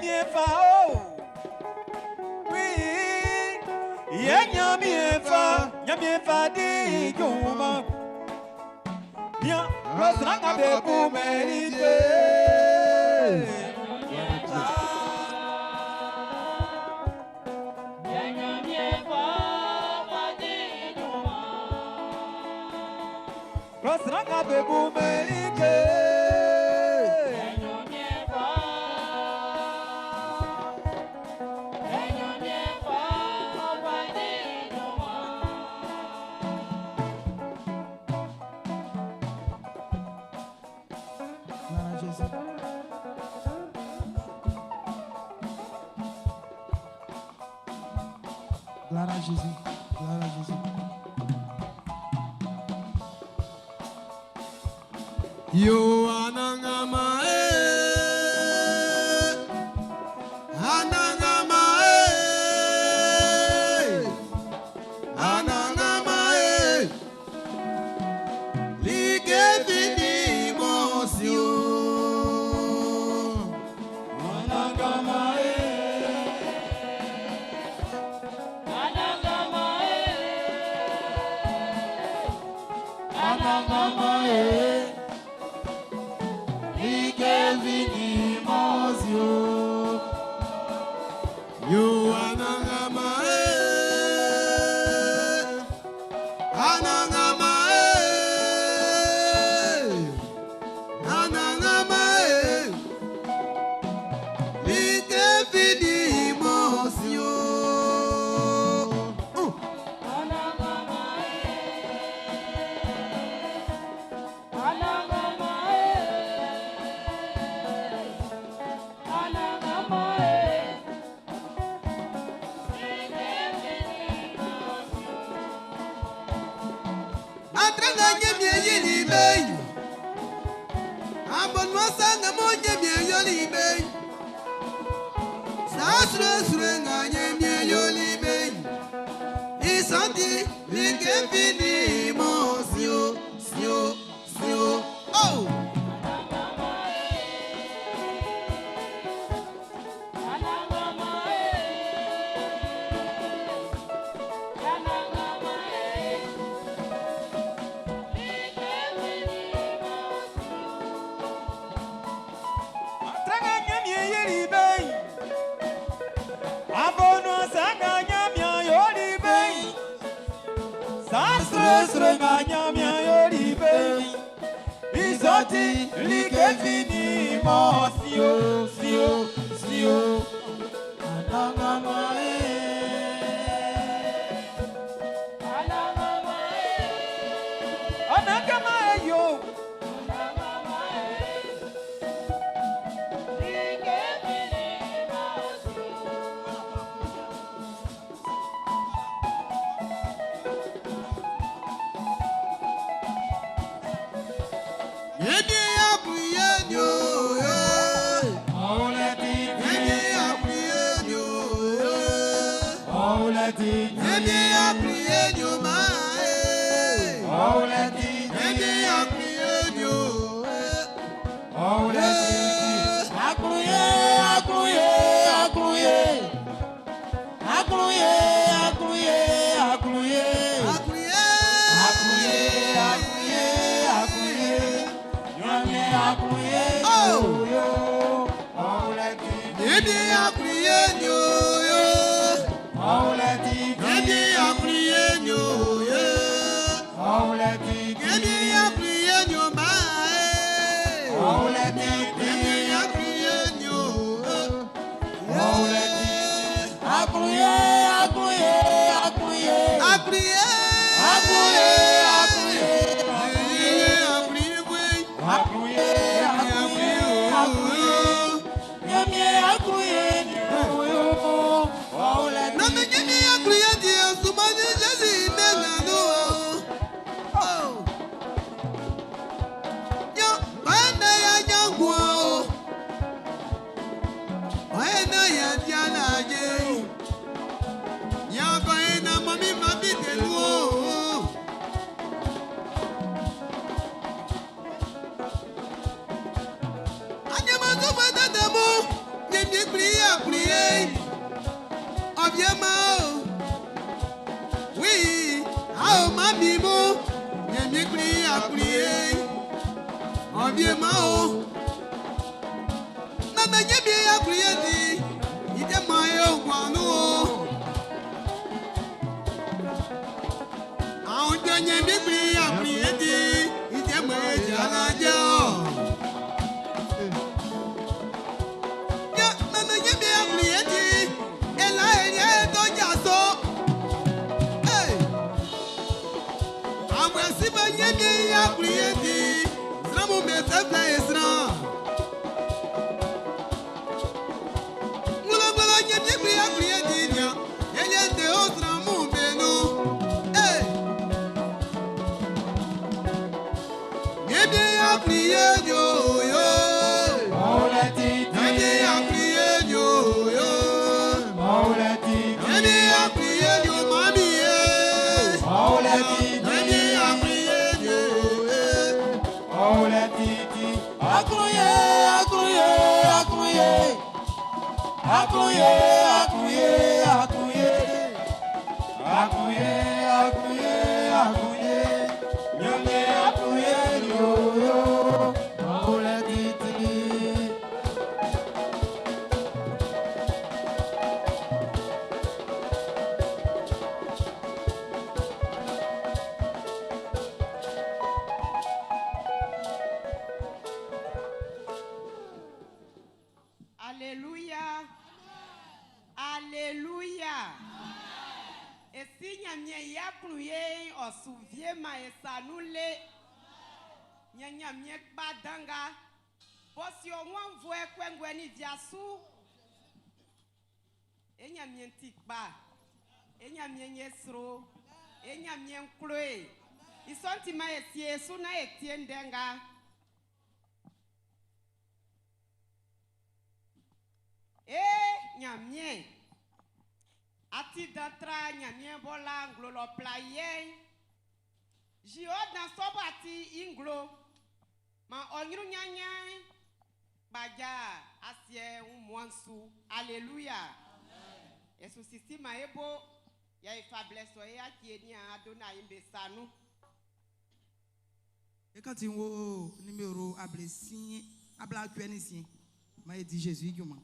Ɲanmiɛn fa o. Yɛ Ɲanmiɛn fa, Ɲanmiɛn fa di junman. Nian, klɔ sran nga be bumɛn i like. Klɔ sran nga be bumɛn i like. Gloire à Jésus. Gloire à Jésus. Gloire à Jésus. Yo anangama e, anangama e, anangama e, like fini mosio. Anangama e, anangama e, anangama e, like fini mosio. Yo anangama e, anangama e, anangama e, like fini mosio. Anangama e, anangama e, anangama e. Atranga nye yili be, abonwa sanga mo nye yoli be. Sa sre sre nga nye yoli be. Isanti like fini mo sio sio sio. Oh! Anangama e, anangama e, like fini mosio. Atranga nye yili be, abonwa sanga nye yoli be. Sa sre sre nga nye yoli be. Isoti like fini mosio, sio, sio. Anangama e. Anangama e, Anangama e yo. anangama e, like fini mosio. Ebi abuye ni o ye. Ebi abuye ni o ye. Ebi abuye ni o ma ye. Ebi abuye ni o ye. Akluye, akluye, akluye. Akluye, akluye, akluye. Abuye. Akluye, akluye, akluye. Nyame akluye. Oh. Yo. Ebi abuye ni o ye. Ebi abuye ni o ye. Ebi abuye ni o ma ye. Ebi abuye ni o ye. Akluye, akluye, akluye. Abuye. Akluye, akluye. Abuye. Akluye, akluye, akluye. Nyame akluye. Yo. Na me nyemi abuye di osumani jesi mena no. Oh. Yo, bana ya nyangwa o. Bana ya diala je. Ya bana mami mabi de lu o. Anyama tó bá dada mú, nyemi Nyamie kpli akpli ye. Ọbịa ma o. Wí, a ò má mi mú. Nyamie kpli akpli ye. Ọbịa ma o. Nana nyamie akpli ye di. Ide ma ye ògbọ̀nù o. Àwọn jọ nyamie kpli akpli ye di. Ide ma ye jala jẹ o. Nana nyamie akpli ye di. Ela eri eto jà so. Hey! Àwọn ẹ̀sìn bá nyamie akpli ye di. Sramu mẹsẹ̀ fẹ́ esran. Ŋlɔŋlɔ nyamie kpli akpli ye di nia. Ele de o sramu benu. Hey! Nyamie akpli ye di o yo. Nyamie akpli ye di o yo. Nyamie akpli ye di o mami ye. Nyamie akpli ye di o ye. Akluye, akluye, akluye. Akluye, akluye, akluye. Akluye, akluye, akluye. Nyamie akluye yo yo. Maule titi. Alléluia. Alléluia. Esi nyamie ya kluye osuvie ma esanule. Nye nyamie kpadanga. Bosi onwanvue kwengwe ni viasu. Enyamie ntikpa. Enyamie nyesro. Enyamie nkloe. Isonti ma esie su na etie ndenga. E nyamie. Ati dantra nyamie bola nglo lo playe. Jio dan sobo ati inglo. Ma onyru nyanya. Gbaja asie umwansu. Alléluia. Esu sisi ma ebo ya ifa bleso ya tie ni Adonai mbesanu. Et quand tu vois numéro ablesi, abla ici, m'a dit Jésus juma.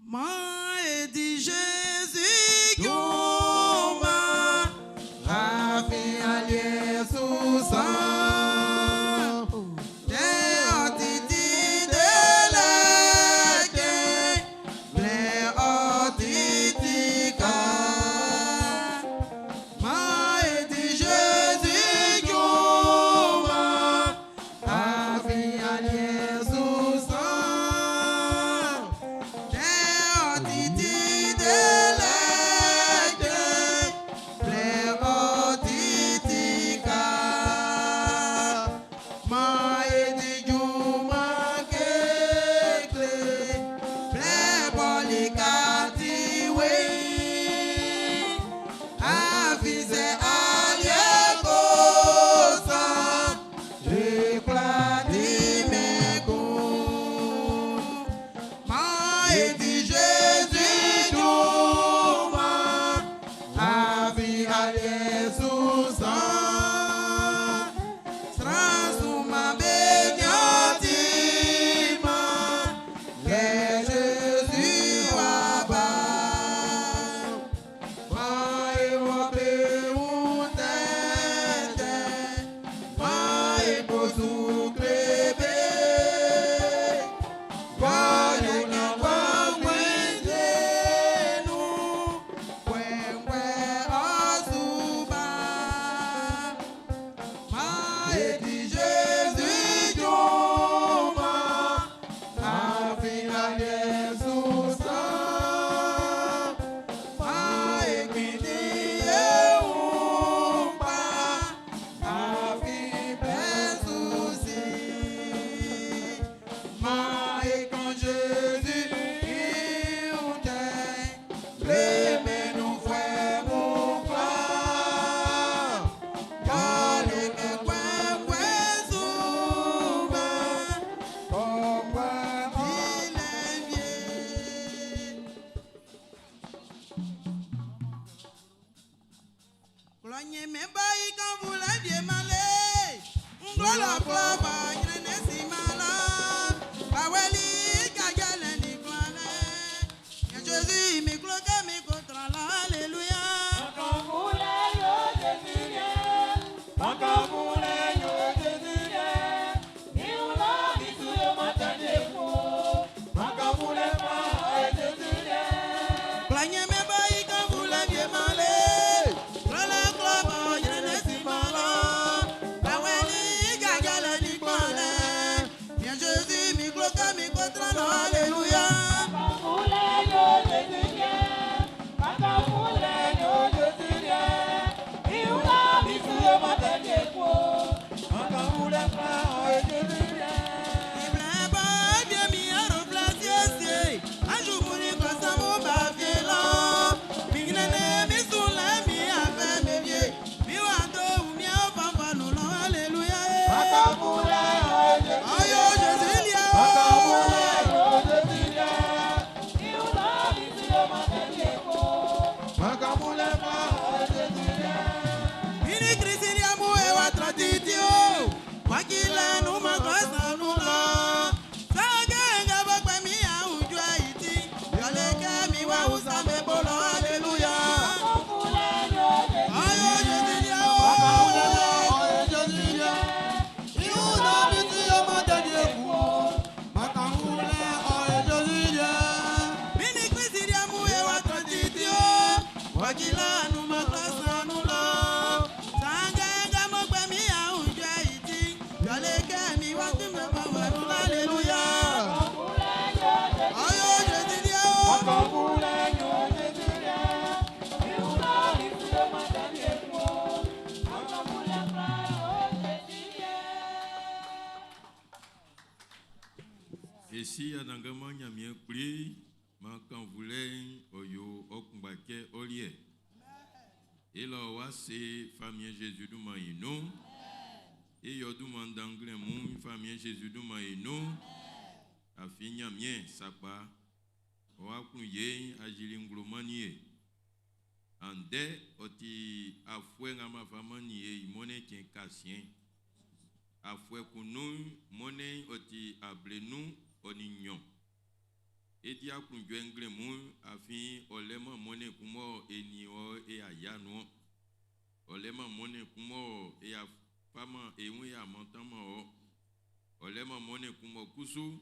M'a dit Jésus juma, a fait aller sous sang. Des otiti de leke, ble otiti ka. M'a dit Jésus juma, a fait aller sous sang. Des otiti de leke, E Si Anannganman Nyanmiɛn Kpli, man kannvunlɛ'n ɔ yo ɔ kunngba cɛ ɔ liɛ. E la ɔ ase Famiɛn Jésus dunman'n i nun. E yi ɔ dunman dan nglɛmun'n Famiɛn Jésus dunman'n i nun. Afin Nyanmiɛn, sakpa, ɔ aklunye'n a yili nglo mannin e. Andɛ ɔ ti afuɛ nga b'a fa mannin e i mɔnnɛn cɛn kasiɛn'n. Afuɛ kun nun'n, mɔnnɛn'n ɔ ti 32. E di aklunjuɛ nglɛmun'n afin ɔ lɛ-man mɔnnɛn kun mɔ e nin wɔ e a yia nun-ɔn. Ɔ lɛ-man mɔnnɛn kun mɔ e a faman e wun e a mantanman wɔ. Ɔ lɛ-man mɔnnɛn kun mɔ kusu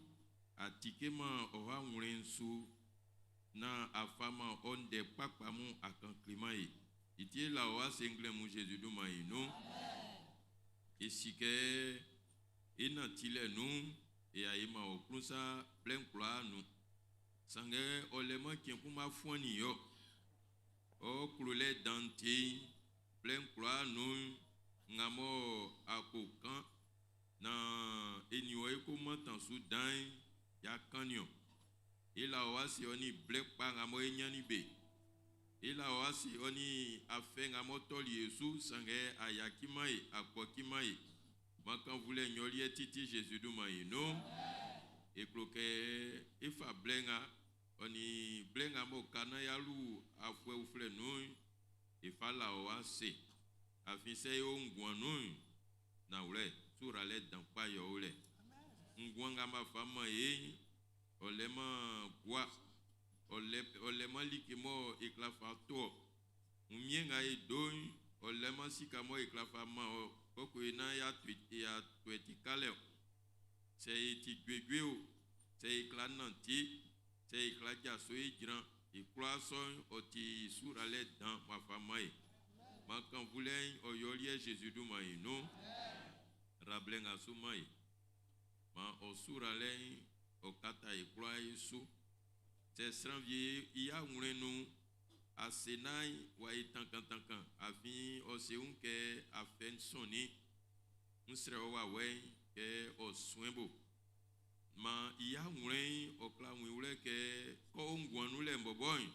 a tikeman ɔ awlɛn'n su naan a faman ɔ ndɛ kpakpa mun a kan kleman e. I ti e la ɔ ase nglɛmun Zezi dunman'n i nun. E si kɛ e nantilɛ nun'n, e a yiman ɔ klun sa blɛ'n kwlaa nun. Sanngɛ ɔ lɛ-man cɛn kun b'a fuannin ɔ. Ɔ klolɛ dan'n ti'n, blɛ'n kwlaa nun'n, nga mɔ a ko kan naan e nin wɔ e ko mantan su dan'n, y'a kan nin-ɔn. E la ɔ ase ɔ nin blɛ kpa nga mɔ e ɲannin be. E la ɔ ase ɔ nin afɛ nga m'ɔ tɔli e su sanngɛ a yaciman e, a kpɔciman e. Man kannvunlɛ nyɔliɛ titi Zezi dunman'n i nun. E klo kɛ é fá blɛ nga ɔ nin blɛ nga m'ɔ ka naan y'a lu afuɛ uflɛ nun'n, e fa la ɔ ase. Afin sɛ e o nguan nun'n, nanwlɛ, suralɛ dan kpa yɛ ɔ o lɛ. Nguan nga b'a fa man e'n, ɔ lɛ-man gua, ɔ lɛ, ɔ lɛ-man like mɔ e kwla fa to-ɔ. Wunmiɛn nga e do'n, ɔ lɛ-man sika mɔ e kwla fa man ɔ koko e naan y'a tu, y'a tuɛ ti kalɛ-ɔ. Sɛ e ti juejue o, sɛ e kwla nanti, sɛ e kwla jaso e jran, i kwlaa sɔ'n ɔ ti suralɛ dan mɔ a fa man e. Man kannvunlɛ'n ɔ yo ɔ liɛ Zezi dunman'n i nun. Ra blɛ nga su man e. Man ɔ suralɛ'n ɔ kata e kwlaa e su. Sɛ sran wie i awlɛn nun asenna'n w'a yi tankantankan afin ɔ se wun kɛ afɛ'n sɔnnin'n, n srɛ ɔ wawɛ'n kɛ ɔ suɛn bo. Man i awlɛn'n ɔ kwla wun i wlɛ kɛ kɛ ɔ o nguan nun lɛ'n bɔbɔ'n,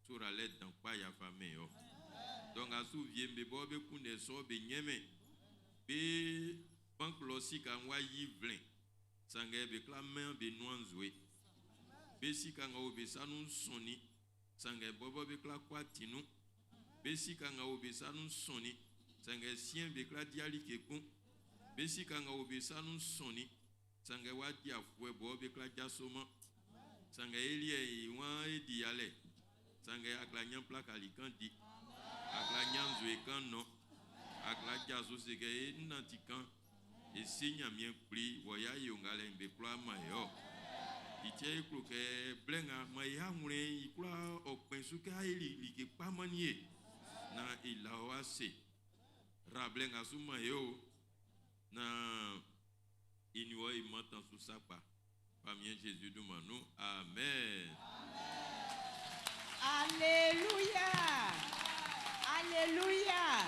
suralɛ dan kpa yɛ a fa mɛn i-ɔ. Dɔ nga su wie'm be bɔ be kunndɛ sɔ be ɲɛnmɛn. Be banki lɔ sika'n w'a yi vlɛn, sanngɛ be kwla mɛn be nuan nzue. Be sika nga o be sa nun'n sɔnnin, sanngɛ bɔbɔ be kwla kɔ atin nun. Be sika nga o be sa nun'n sɔnnin, sanngɛ siɛn'n be kwla dia like kun. Be sika nga o be sa nun'n sɔnnin, sanngɛ w'a di afuɛ bɔ be kwla jasoman. Sanngɛ e liɛ'n, e waan e di yalɛ, sanngɛ a kwla ɲan plakali kan di. A kwla ɲan nzue kan nɔn. A kwla jaso se kɛ e nanti kan. E Si Ɲanmiɛn Kpli, wɔ yɛ a yo ngalɛ'n be kwlaa man e-ɔ. I ti yɛ e klo kɛ blɛ nga man e awlɛn'n i kwlaa ɔ kpɛn su kɛ a yili like kpa mannin e naan e la ɔ ase. Ra blɛ nga su man e o, naan e nin wɔ e mantan su sakpa. Famiɛn Zezi dunman nun. Amen. Aleluya! Aleluya!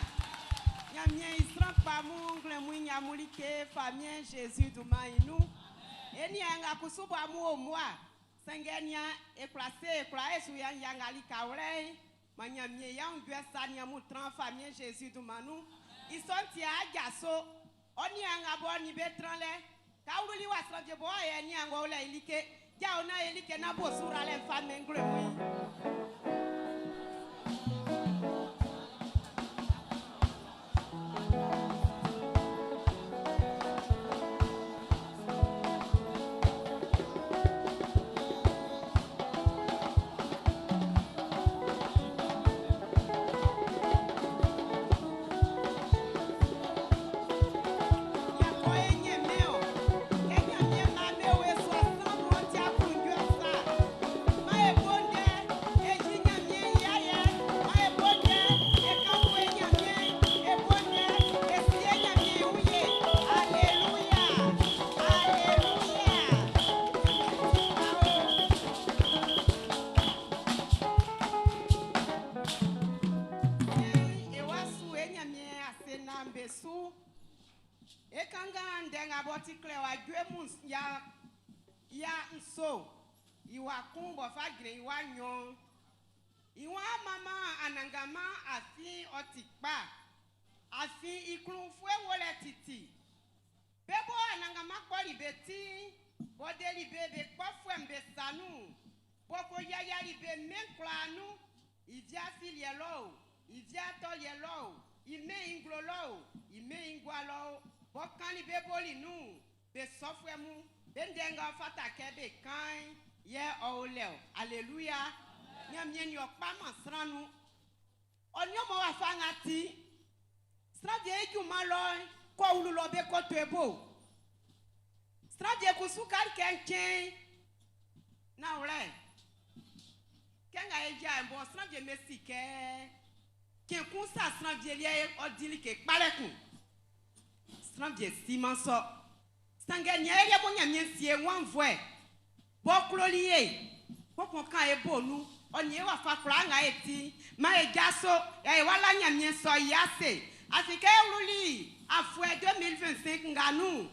Ɲanmiɛn i sran kpa mun, nglɛmun i ɲanmun like, Famiɛn Zezi dunman'n i nun. E niaan nga kusu bɔ amun o mmua, sanngɛ nian, e kwla se e kwlaa e su yia yia nga likawlɛ'n, man Ɲanmiɛn i aunjuɛ sa nin amun tran Famiɛn Zezi dunman nun. I sɔ'n ti a jaso, Ɔ niaan nga b'ɔ nin be tran lɛ, ka wluli wa sran je b'ɔ yɛ niaan ng'ɔ wlɛ i like, jao nan ye like nan bo su ralɛ'n fa mɛn nglɛmun i. E wa su e Ɲanmiɛn ase naan be su. E kanngan ndɛ nga b'ɔ ti klɛwa Jue Mun ya 7 i wa 1 b'ɔ fa jrɛn i wa 2. I waan manman Anannganman afin ɔ ti kpa, afin i klun-ufue wo lɛ titi. Be bɔ Anannganman kpɔli be ti'n, b'ɔ deli be be kpɔfuɛ'm be sa nun'n, b'ɔ ko yiayiali be mɛn kwlaa nun, i wia afiliɛ lɔ o, i wia atɔliɛ lɔ o, i mɛn'n i nglo lɔ o, i mɛn'n i ngua lɔ o, b'ɔ kannin be boli nun'n, be sɔfuɛ mun, be ndɛ nga ɔ fata kɛ be kan'n, yɛ ɔ o lɛ o. Aleluya! Ɲanmiɛn nin ɔ kpaman sran nun. Ɔ nian mɔ wafa nga ti. Sran wie i junman lɔ'n, kɔ wlu lɔ be koto e bo. Sran wie kusu kali kɛ n cɛn'n. Nanwlɛ, kɛ nga e ja'n bɔ sran wie me si kɛ cɛn kun sa sran wie liɛ ɔ di like kpalɛ kun. Sran wie siman sɔ. Sanngɛ nian e liɛ bɔ Ɲanmiɛn sie wanvuɛ b'ɔ kloli e, kpɔkun kan e bo nun, ɔ nin e wafa kwlaa nga e ti'n, man e jaso, yɛ e wa la Ɲanmiɛn sɔ i ase. Afin kɛ e wluli afuɛ 2025 nga nun'n,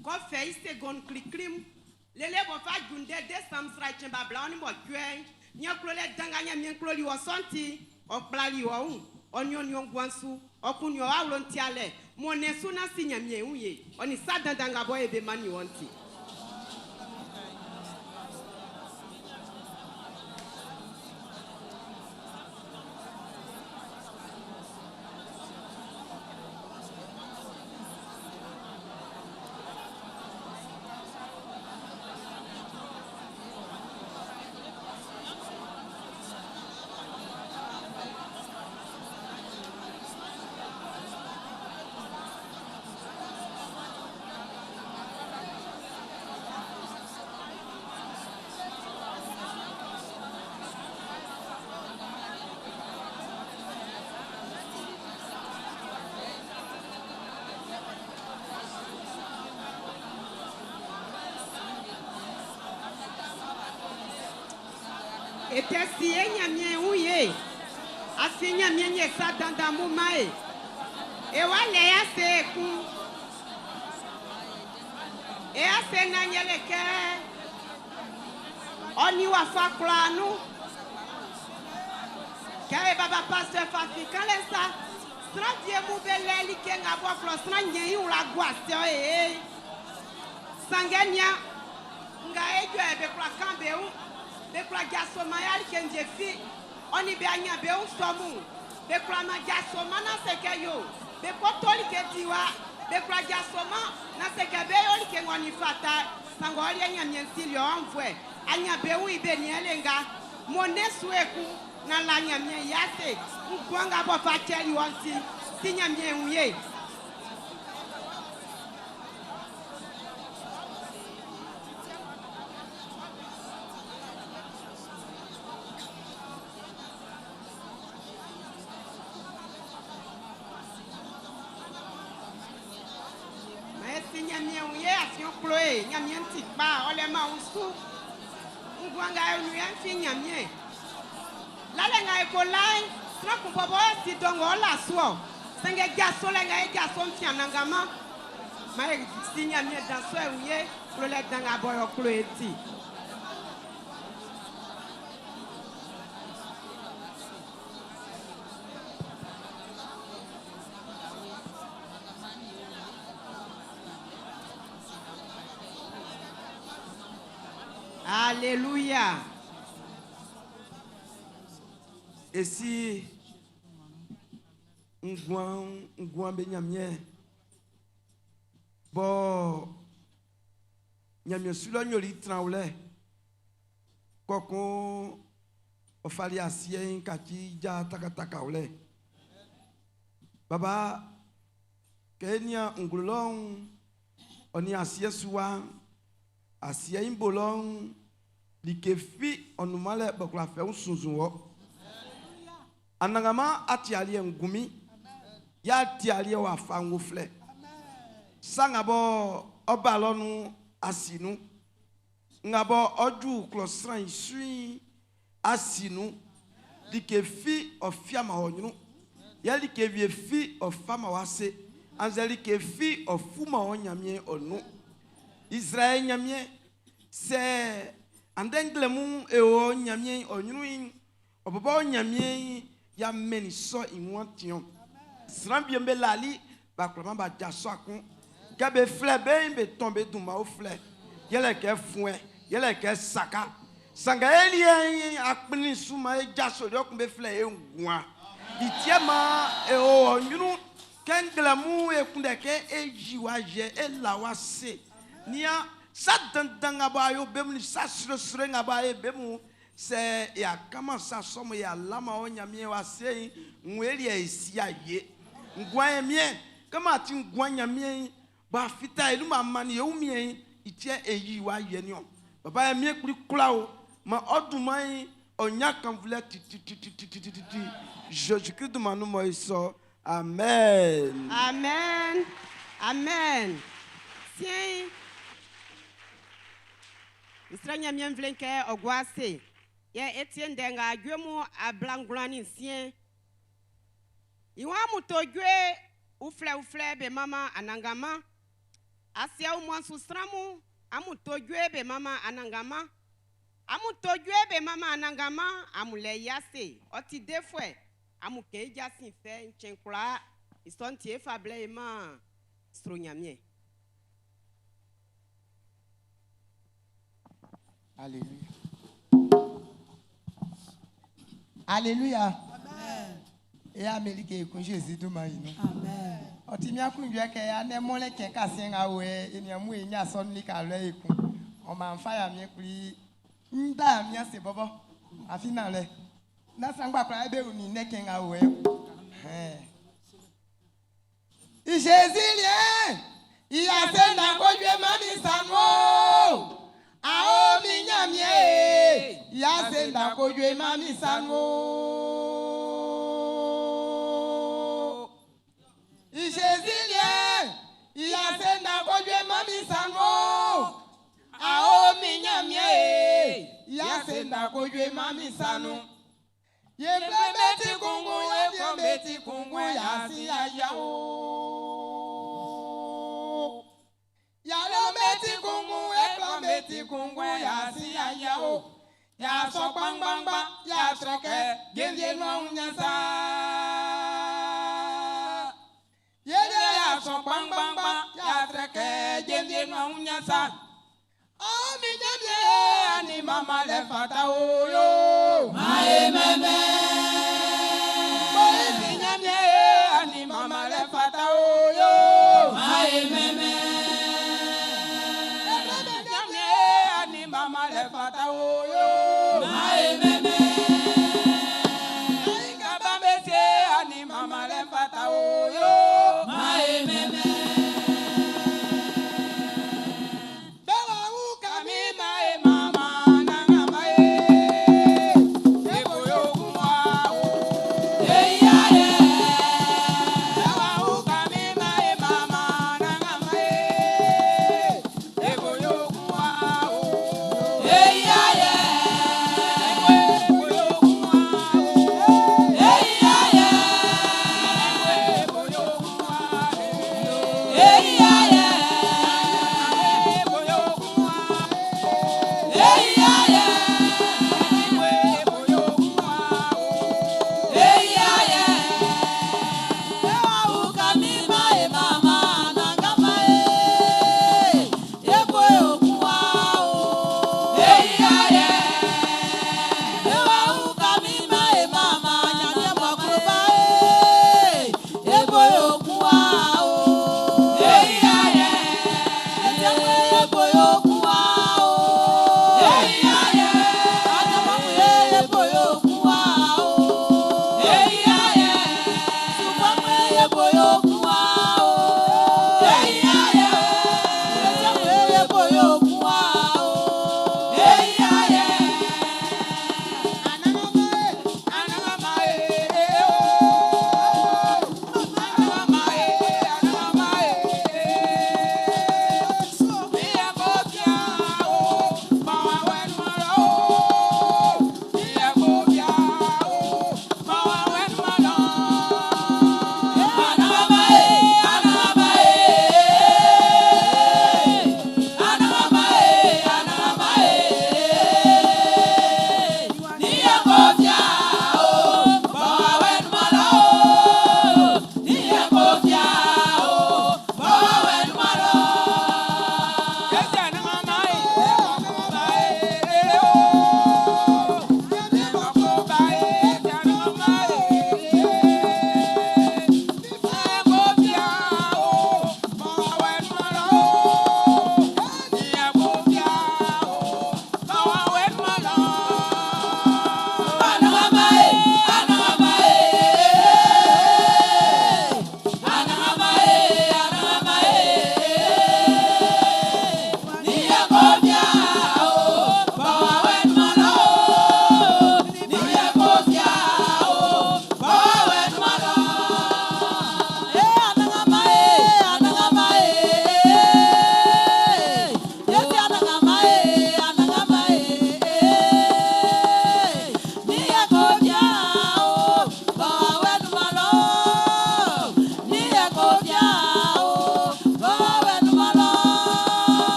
kɔ fɛ i segon'n klikli'n, lele b'ɔ fa ju ndɛ Desanbru sra cɛn ba bla ɔ nin bɔ juɛ'n, nian klolɛ dan nga Ɲanmiɛn kloli wɔ sɔ'n ti, ɔ kplali wɔ wun, ɔ nin ɔ nin ɔ nguan'n su, ɔ kun nin ɔ awlo'n ti alɛ, mɔ nɛn su nan si Ɲanmiɛn i wun ye, ɔ nin sa dandan nga bɔ e be mannin wɔ'n ti. E tɛ si e Ɲanmiɛn wun ye. Afin Ɲanmiɛn yɛ sa dandan mun man e. E wa lɛ ya se ekun. E ase nan yɛle kɛ ɔ nin wafa kwlaa nun. Kɛ e baba pasteur fa fin kanlɛ sa, sran wie mun be lɛ like nga bɔ klɔ sran ɲɛn i wla gua ase ɔ ee. Sanngɛ nian, nga e jɔ e be kwla kan be wun, be kwla jaso man ya like nje fi, ɔ nin be anya be wun sɔ mun, be kwla man jaso man na se kɛ yo, be ko to like diwa, be kwla jaso man na se kɛ be yo like ng'ɔ nin fata, sanngɛ ɔ liɛ Ɲanmiɛn sili ɔ anvuɛ, anya be wun i be niɛn le nga, mɔ ne su ekun, nan la Ɲanmiɛn i ase, nguan nga bɔ fa cɛli wɔ'n ti, si Ɲanmiɛn wun ye. Ma e si Ɲanmiɛn wun ye afin ɔ klo e, Ɲanmiɛn ti kpa, ɔ lɛ man wunsu. Nguan nga e nu yɛ'n fin Ɲanmiɛn. Lalɛ nga e ko la'n, sran kun bɔbɔ ɔ si dɔ ng'ɔ la su ɔ. Sanngɛ jasolɛ nga e jaso'n fin Anannganman. Ma e si Ɲanmiɛn dan sɔ e wun ye, klolɛ dan nga bɔ ɔ klo e ti. Alléluia. E si nguan nguan be Ɲanmiɛn bɔ Ɲanmiɛn su lɔ nyoli tranwlɛ kɔkun ɔ fali asiɛ'n kaci ja takatakawlɛ. Baba, kɛ e nian nglo lɔ'n, ɔ nin asiɛ su wa'n, asiɛ'n bo lɔ'n, like fi ɔ nunman lɛ bɔ kwla fɛ wun sunnzun wɔ. Anannganman a ti aliɛ ngunmin, yɛ a ti aliɛ wafa ngoflɛ. Sa nga bɔ ɔ ba lɔ nun a si nun. Nga bɔ ɔ ju klɔ sran i su'n a si nun. Like fi ɔ fiaman wɔ ɲrun. Yɛ like wie fi ɔ faman wɔ ase. Annzɛ like fi ɔ fuman wɔ Ɲanmiɛn ɔ nun. Izraɛl Ɲanmiɛn, Sɛ andɛ nglɛmun e o Ɲanmiɛn ɔ ɲrun'n, ɔ bɔbɔ Ɲanmiɛn ya mɛn i sɔ i wun atin-ɔn. Sran wie'm be lali, b'a kwlaman b'a jaso akun. Kɛ be flɛ be'n, be tɔn be dunman uflɛ. Yɛlɛ kɛ fuɛn, yɛlɛ kɛ saka. Sanngɛ e liɛ'n, a kplinnin su man e jasoli ɔ kun be flɛ e nguan. I ti yɛ man e o ɔ ɲrun kɛ nglɛmun e kunndɛ kɛ e yi wɔ ayɛ, e la wɔ ase. Nian, sa dandan nga bɔ a yo be mun nin sa sroesroe nga bɔ a ye be mun, sɛ y'a kanman sa sɔ mun y'a laman ɔ Ɲanmiɛn wɔ ase'n, wuun e liɛ e si a ye. Nguan yɛ miɛn, kɛ mɔ a ti nguan Ɲanmiɛn'n, bɔ a fita e nun bɔ a mannin e wunmiɛn'n, i ti yɛ e yi wɔ ayɛ niɔn. Baba yɛ miɛn kpli kwla o, man ɔ dunman'n ɔ ɲan kannvulɛ titititititi. Jésus Christ dunman nun mɔ e sɔ. Amen. Amen. Amen. Siɛn'n, n srɛ Ɲanmiɛn nvle'n kɛ ɔ gua ase. Yɛ e tie ndɛ nga jue mun 96. I waan amun to jue uflɛuflɛ be manman Anannganman. Asiɛ wunmuan'n su sran mun, amun to jue be manman Anannganman. Amun to jue be manman Anannganman, amun lɛ i ase. Ɔ ti defuɛ. Amun kɛn i jasin fɛ'n cɛn kwlaa. I sɔ'n ti e fa blɛ e man sro Ɲanmiɛn. Alléluia. Alléluia. E Amérique kun Jésus dunman yi nun. Amen. Ɔ ti mi aklunjuɛ kɛ anɛ mɔlɛ kɛ kasiɛn nga wo yɛ enian mu e nya sɔnu lika lɔ ekun. Ɔ man fa ya miɛ kpli n da ya miɛ se bɔbɔ. Afi na lɛ. Na sangba kura ebe wuni ne kɛ nga wo yɛ. Hɛn. I Jésus liɛ, i ase na kodue mami sanu o. Ao mi Ɲanmiɛn e, i ase na kodue mami sanu o. I Jésus liɛ, i ase na kodue mami sanu o. Ao mi Ɲanmiɛn e, i ase na kodue mami sanu. Ye fle beti kungun, ye fle beti kungun, ya si ya ya o. Ya lo beti kungun, ye fle beti kungun, ya si ya ya o. Ya so gbangbangba, ya sreke, genje no unyasa. Ye de ya so gbangbangba, ya sreke, genje no unyasa. Ami nyamie, ani mama le fata o yo. Maye meme. Moisi nyamie, ani mama le fata o yo. Maye meme. Ebrebe nyamie, ani mama le fata o yo. Maye meme. Ayi kaba mesie, ani mama le fata o yo. Maye meme. Bewa uka mi mae mama na ngama e. Eko yo kumwa.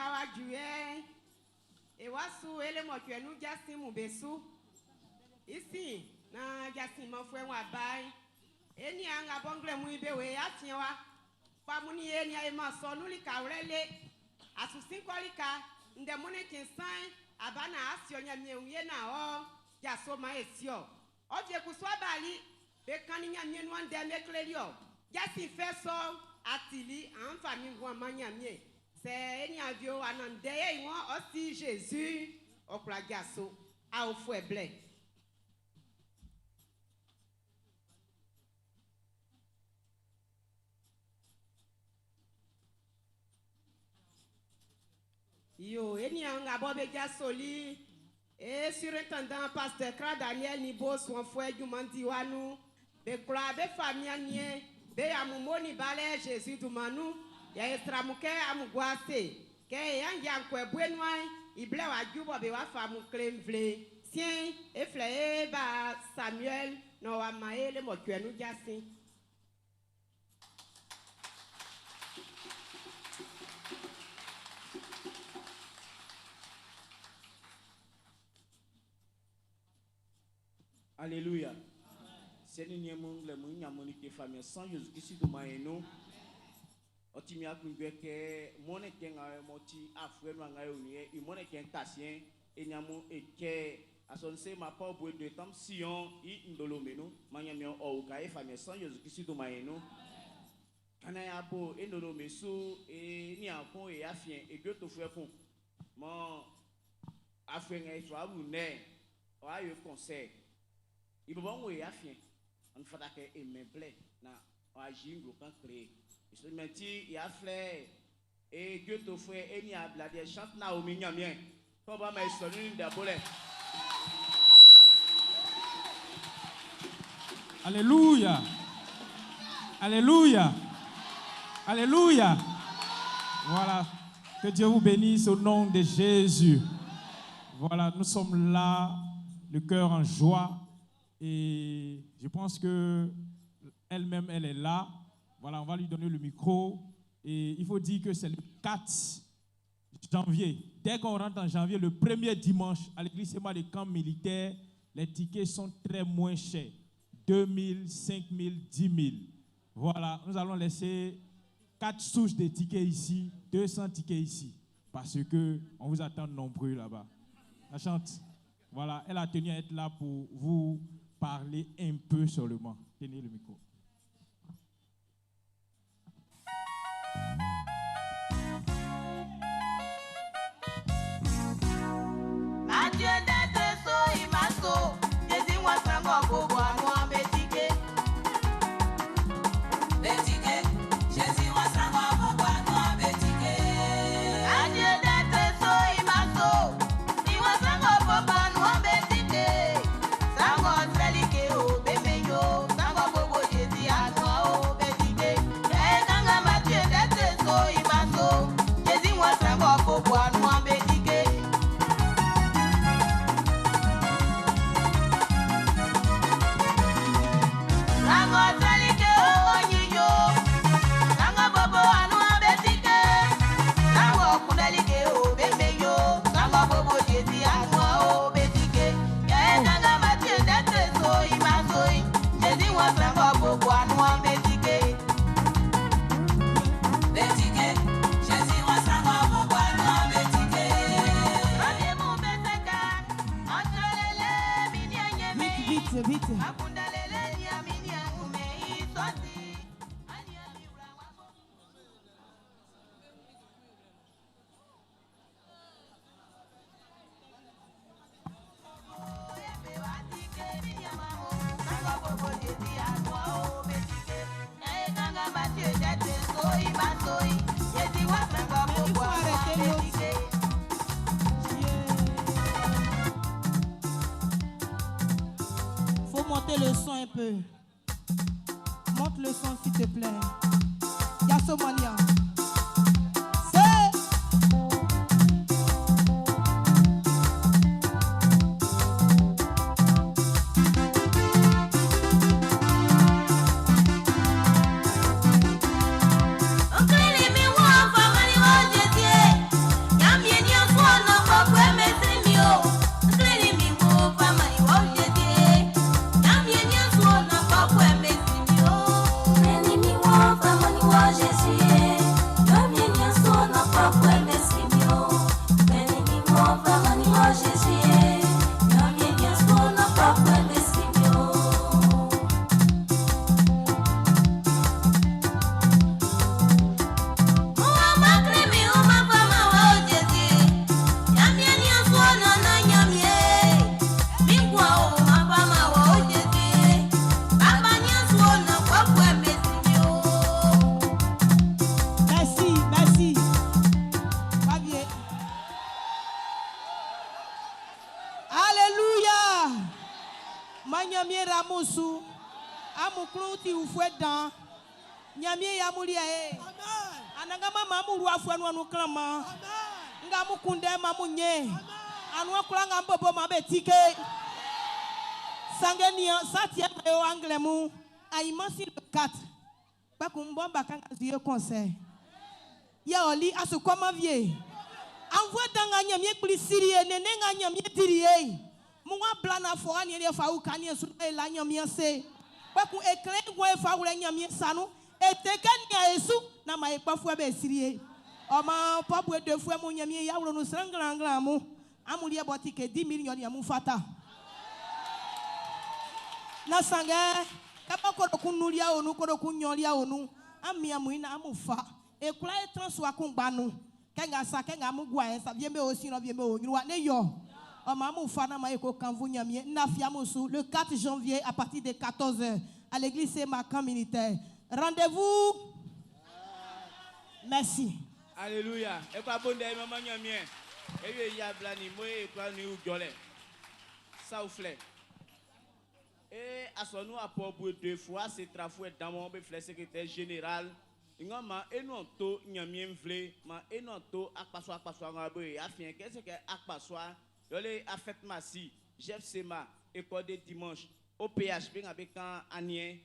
nga wa ju yɛ e wa su ele mɔtuɛ nu jasin mu be su isi na jasin mɔfuɛ wa ba yi eni anga bɔngle mu ibe we ya tiɛ wa kpamuni eni ayi ma sɔ nuli ka wlɛ le asusi kɔli ka ndɛmuni ti san abana asiɔ nyamie wie na ɔ jaso ma esiɔ ɔdze kusu abali be kani nyamie nua ndɛ mekleli ɔ jasi fɛ sɔ atili anfa mi ŋua ma nyamie sɛ eni avio anandɛ ye ŋɔ ɔsi Jésus ɔkplɔ jaso awo fue blɛ. Yo, eni anga bɔ be jasoli e surintendant pasteur Kra Daniel ni bo sɔnfɔɛ jumandi wanu be kura be famia nie be amumo ni balɛ Jésus dumanu ya esramu kɛ amuguase kɛ yanja nkɔɛ buenua iblɛ wa jubɔ be wa famu klemvle sien eflɛ e ba Samuel nɔ wa ma e le mɔtuɛ nu jasi. Alléluia. Seni ni mu ngle mu nya mu ni ke famille sans Jésus Christ do ma eno. Oti mi akungbe ke mone ke nga mo ti afre no nga yo ni e mone ke ntasien e nya mu e ke asonse ma pa bo de tam sion i ndolo menu ma nya mi o ka e famille sans Jésus Christ do ma eno. Kana ya bo e ndolo mesu e ni akon e afien e do to fue kun. Mo afre nga e so abu ne o ayo conseil. Ibaba ń wòye àfihàn ọ̀n fata kɛ emɛblɛ na ɔazi ŋglo kan kre ìsọmẹtì ìyàflɛ e Dieu fue eni abladiɛ chante Naomi nyamiɛ tɔba ma esɔnu ni dabo lɛ. Alléluia. Alléluia. Alléluia. Voilà. Que Dieu vous bénisse au nom de Jésus. Voilà, nous sommes là, le cœur en joie. Et je pense que elle-même, elle est là. Voilà, on va lui donner le micro. Et il faut dire que c'est le 4 janvier. Dès qu'on rentre en janvier, le premier dimanche, à l'église Sema de camp militaire, les tickets sont très moins chers. 2 000, 5 000, 10 000. Voilà, nous allons laisser 4 souches de tickets ici, 200 tickets ici. Parce qu'on vous attend nombreux là-bas. La chante. Voilà, elle a tenu à être là pour vous parler un peu seulement. Tenez le micro. Mathieu d'être so imaso, Jésus wa sango bobo anu betike. Betike, Jésus wa sango bobo anu betike. Mathieu d'être so imaso, Jésus wa sango bobo anu betike. Sango selike o bemeyo, sango bobo Jésus anu o betike. Eh kanga Mathieu d'être so imaso, Jésus wa sango bobo anu betike. Sango selike o nyiyo, sango bobo anu betike. Sango kundelike o bemeyo, sango bobo Jésus anu o betike. Eh kanga Mathieu d'être so imaso, Jésus wa sango bobo anu betike. Betike, Jésus wa sango bobo anu betike. Rabie mu beseka, entrelele mini enyeme. Vite, vite, vite. Akundalele ni amini angume isoti. Ani ami wura wako. Mais il faut arrêter l'autre. Faut monter le son un peu. Monte le son s'il te plaît. Yassomania. C'est Okelele mi wọ́n fọmọ ni wọ́n jẹ tiẹ̀. Amun klun ti ufue dan. Ɲanmiɛn ya amun liɛ ye. Anannganman man amun wlu afuɛ nuan nun klanman. Nga amun kunndɛ man amun ɲɛn. Anuan kwlaa nga an bobo man be tike. Sanngɛ nian sa tiɛ ma yo anglais mu. Ayimansi le 4. Kpɛkun n bɔ ba kan ka zuye concert. Yɛ ɔli asukɔma vie. Anvue dan nga Ɲanmiɛn kpli siri ye nene nga Ɲanmiɛn diri ye. Mu wa bla na fɔ ani yɛ fa wuka ni su e la Ɲanmiɛn se. Kpɛkun ekele ŋgɔ e fa wlɛ Ɲanmiɛn sanu. Ete kɛ nia esu na ma ekpɔfuɛ bɛ siri ye. Ɔma pɔpu edefuɛ mu Ɲanmiɛn yawlo nu sran nglan mu. Amu liɛ bɔ ti ke 10 millions ni amu fata. Na sanngɛ kaba kodokun nulia onu kodokun nyɔlia onu ami amu ina amu fa ekura etran so akungbanu kɛnga sa kɛnga amu gua yɛ sa vie be o sinɔ vie be o nyuwa ne yɔ ɔmɔ amu fa na ma ye ko kanvu Ɲanmiɛn nna fia mu su le 4 janvier à partir de 14h à l'église Sema camp militaire. Rendez-vous. Merci. Alléluia. E kwa bonde maman Ɲanmiɛn. E ye ya bla ni mo e kwa ni u jɔlɛ. Sa ou filɛ. E asɔnu apɔ deux fois c'est trafoué dans mon be filɛ secrétaire général. Nga ma e nɔ to Ɲanmiɛn vle ma e nɔ to akpasua akpasua ŋa be ya fiɛ qu'est-ce que akpasua yɔle afɛt masi Jeff Sema école de dimanche OPH be ŋa be kan aniɛ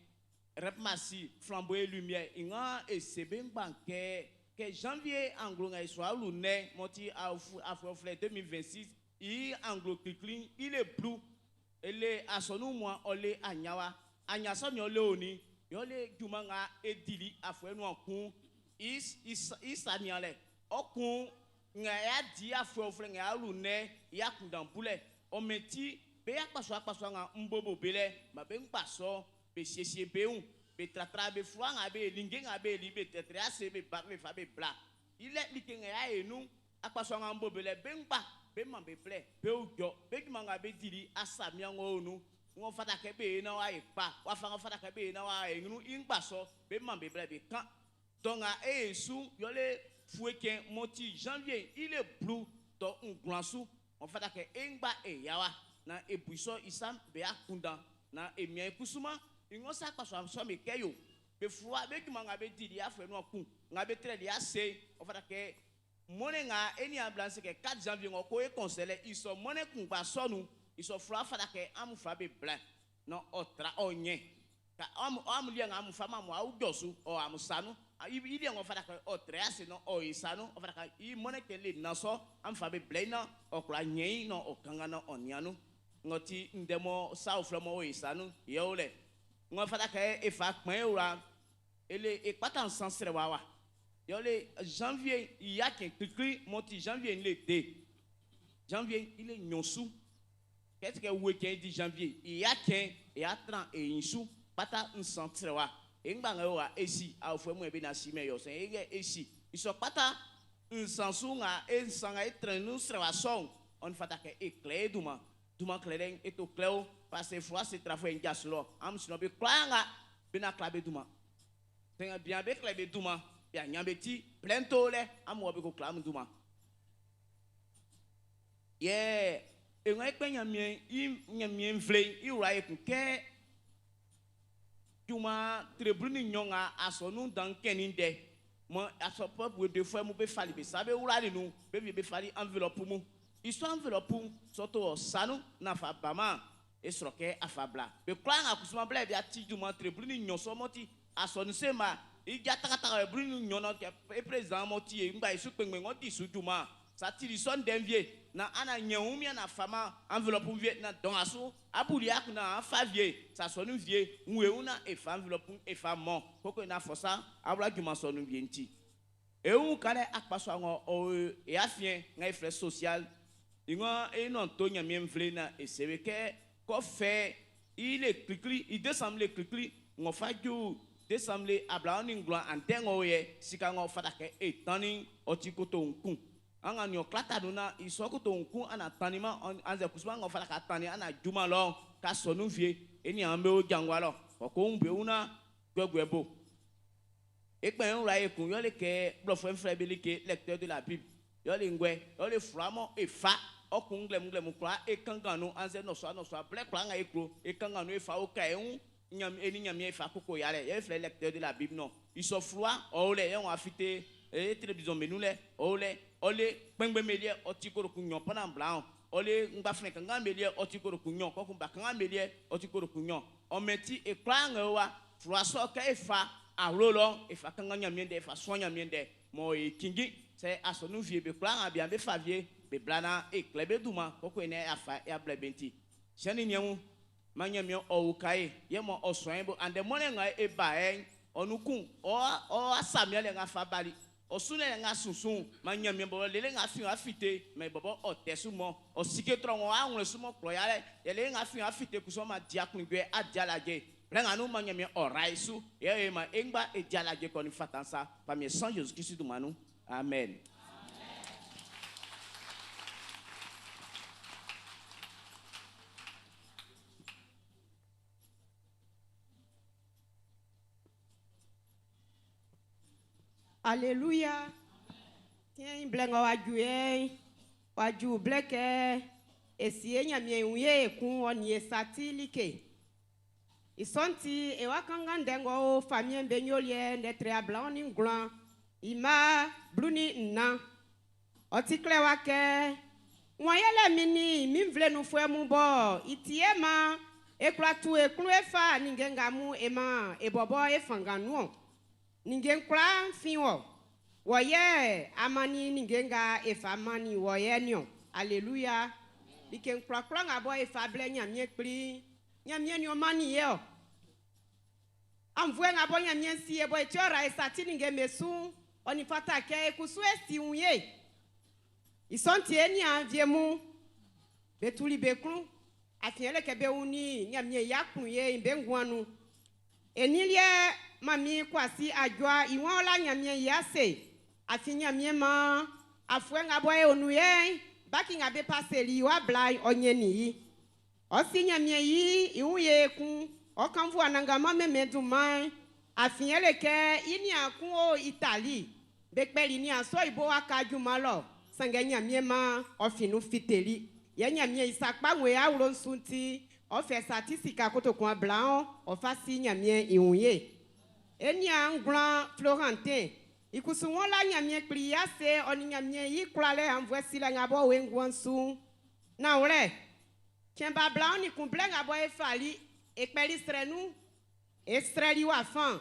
rep masi flambeau et lumière nga e sebe ŋgban kɛ kɛ janvier anglo ŋa esɔ alu nɛ mɔti afu afɔflɛ 2026 i anglo klikli ile blu ele asɔnu mua ɔle anyawa. Anyasɔni ɔle oni yɔle juma ŋa edili afɔɛ nua kun is is isania lɛ ɔkun ŋa ya di afɔflɛ ŋa alu nɛ ya kundanbu lɛ ɔmɛti be akpasɔ akpasɔ ŋa ŋbobo be lɛ ma be ŋkpasɔ be siesie be ŋu be tratra be fua ŋa be linge ŋa be li be tɛtɛ ase be ba be fa be bla. Ilɛ like ŋa ya enu akpasɔ ŋa ŋbobo be lɛ be ŋgba be ma be blɛ be dzɔ be juma ŋa be dili asamia ŋɔ nu ŋɔ fata kɛ be yina wa ye kpa wa fa ŋɔ fata kɛ be yina wa ye ŋu ŋgbasɔ be ma be blɛ be kan. Donc eye su yɔle fue kɛ mɔti janvier ile blu tɔ ŋglansu ŋɔ fata kɛ e ŋgba eya wa na ebuisɔ isam be akunda na emia kusuma ŋɔ sa akpasɔ sɔ mi kɛ yo. Be fua be juma ŋa be dili afɔ nua kun ŋa be trɛ li ase ŋɔ fata kɛ mɔne ŋa eni abla se kɛ 4 janvier ŋɔ ko e kɔnsɛlɛ isɔ mɔne kungba sɔnu isɔ fura fata kɛ amu fa be bla na ɔtra ɔnyɛ ka amu amu lia ŋa amu fa ma mu awu jɔsu ɔ amu sanu. Ili ŋɔ fata kɛ ɔtrɛ ase nɔ ɔyi sanu. Ɔfata kɛ i mɔne kɛ le nasɔ amu fa be bla yi na ɔkura nyɛ yi nɔ ɔkanga nɔ ɔnianu ŋɔti ŋdɛmɔ sawo filɛ mɔ oyi sanu yɛwo lɛ ŋɔ fata kɛ efa kpɛn wura ele ekpata nsan srɛ wa wa. Yɔle janvier iya kɛ klikli mɔti janvier le de. Janvier ile nyɔsu kɛtɛ kɛ wo kɛ di janvier? Iya kɛ eya tran eyinsu kpata nsan srɛ wa. Engba ŋa wa esi awofɛ mu ebe na si mɛ yɔsɛn eyɛ esi. Isɔ kpata nsansu ŋa ensan ŋa etran nu srɛ wa sɔn ɔni fata kɛ eklɛ eduma duma. Klɛ dɛ eto klɛ wo parce que fua se trafo yɛn dza lɔ amu sinɔ be kura ŋa bena kla be duma. Tɛŋɛ bia be klɛ be duma bia nya be ti plɛnto lɛ amu wɔ be ko kla amu duma. Yɛ eŋɔ ekpe nyamie i nyamie vle i wura ye kun kɛ juma trebulu ni nyɔŋa asɔnu dan kɛni dɛ mɔ asɔ pɔpu de fɔ mu be fali be sa be wura de nu be vi be fali enveloppe mu. Isɔ enveloppe sɔtɔ sanu nafa bama esrɔ kɛ afa bla. Be kura ŋa kusuma bla bi ati juma trebulu ni nyɔsɔ mɔti asɔnu se ma idza takataka ebulu ni nyɔnɔ kɛ e président mɔti ye ŋgba esu kpɛngbɛ ŋɔ di su juma. Satiri sɔn dɛnvie na ana nyɛwu mia na fama enveloppe vie na dɔn aso abuli akuna afa vie sasɔnu vie ŋuewu na efa enveloppe efa mɔ. Koko na fɔsa awula juma sɔnu vie ŋuti ewu ka ɖe akpasɔ ŋɔ ɔ eya fiɛ ŋa eflɛ social. Ŋɔ enɔ to nyamie vle na esewe kɛ kɔfɛ ile klikli i décembre le klikli ŋɔ fa dzo décembre le abla ni ŋlɔ antɛ ŋɔ yɛ sika ŋɔ fata kɛ etani ɔtsi koto ŋku an ka ɲɔ tilata donna isɔ koto ŋku ana tani ma an zɛ kusuma ŋɔ fata ka tani ana juma lɔ ka sɔnu vie eni an bɛ o jangwa lɔ kɔkɔ ŋu be wuna gbɛgbɛ bo. Ekpɛ ŋu la ye kun yɔ le kɛ blɔfɔ fɛn bɛ le ke lecteur de la Bible. Yɔ le ŋgɔɛ yɔ le furamɔ efa ɔkun ŋlɛmu ŋlɛmu kura ekanganu an zɛ nɔsɔa nɔsɔa blɛ kura ŋa eklo ekanganu efa wo ka eŋu E ni Ɲanmiɛn e fa koko yalɛ yɛ e flɛ lecteur de la Bible nɔ i sɔ fluwa ɔ o lɛ yɛ wɔn afite e télévision menu lɛ ɔ o lɛ ɔ le kpɛngbɛn liɛ ɔ ti korokun nyɔ pana bla ɔ le ŋgbaflɛ kankan me liɛ ɔ ti korokun nyɔ kɔkun ba kankan me liɛ ɔ ti korokun nyɔ ɔmɛ ti e kura ŋa wa fluwa sɔ kɛ e fa awlo lɔ e fa kankan Ɲanmiɛn dɛ e fa sɔn Ɲanmiɛn dɛ mɔ e kingi sɛ asɔnu vie be kura ŋa bia be fa vie be bla na e klɛ be duma kɔkɔ ne afa e ablɛ be ti sɛni nyɛŋu ma Ɲanmiɛn ɔ uka ye yɛ mɔ ɔ sɔn ye bo andɛ mɔlɛ ŋa e ba yɛ ɔnukun ɔ ɔ asamia lɛ ŋa fa bali ɔsunɛ lɛ ŋa sunsun ma Ɲanmiɛn bɔ lele ŋa fi ŋa fite mɛ bɔbɔ ɔ tɛ su mɔ ɔ sike trɔ ŋɔ aŋlɔ su mɔ kplɔ ya lɛ yɛlɛ ŋa fi ŋa fite kusɔ ma di akungbɛ adi aladze lɛ ŋa nu ma Ɲanmiɛn ɔ ra ye su yɛ ye ma eŋgba edi aladze kɔni fatansa famille sans Jésus Christ dumanu amen. Alléluia. Tiens, blɛ ŋa wa ju ye, wa ju blɛ kɛ esi ye Ɲanmiɛn wie kun ɔ ni e sati like. I sɔ'n ti e wa kanngan ndɛ ng'ɔ o famiɛn be nyoliɛ ndɛ tre 29 i ma 14. Ɔ ti klɛ wa kɛ wan yɛlɛ min ni min nvle nunfuɛ mun bɔ i ti e ma e kwla tu e klun e fa ninnge nga mun e ma e bɔbɔ e fanngan nun-ɔn. Ninnge kwlaa fin wɔ. Wɔ yɛ a mannin ninnge nga e fa mannin wɔ yɛ niɔn. Alléluia. Like kwlakwla nga bɔ e fa blɛ Ɲanmiɛn kpli, Ɲanmiɛn ni ɔ mannin ye ɔ. Anvue nga bɔ Ɲanmiɛn si e bɔ e ti ɔra e sa ti ninnge me su, ɔ ni fata kɛ e kusu e si wun ye. I sɔ'n ti e nian vie mun, be tuli be klun, afin yɛlɛ kɛ be wunnin Ɲanmiɛn i akun ye be nguan nun. E ni liɛ mami Kwasi Adjoa i wɔn la Ɲanmiɛn i ase, afin Ɲanmiɛn ma afuɛ nga bɔ e o nun yɛ, baki nga be paseli wa bla ɔ nyɛnnin yi. Ɔ si Ɲanmiɛn yi i wun ye kun, ɔ kanfu anannganman mɛmɛ dunman, afin yɛlɛ kɛ i nian kun o Itali, be kpɛli nian sɔ i bo wa ka junman lɔ, sanngɛ Ɲanmiɛn ma ɔ fin nun fiteli. Yɛ Ɲanmiɛn i sa kpa ŋue awlo'n su ti, ɔ fɛ sa ti sika kotokun ablaɔn, ɔ fa si Ɲanmiɛn i wun ye. E nian ngwlan Florentin, i kusu wɔn la Ɲanmiɛn kpli i ase, ɔ ni Ɲanmiɛn i kwlalɛ anvue silɛ nga bɔ we nguan su. Nanwlɛ, cɛn ba 21 blɛ nga bɔ e fali, e kpɛli srɛ nun, e srɛli wa fan.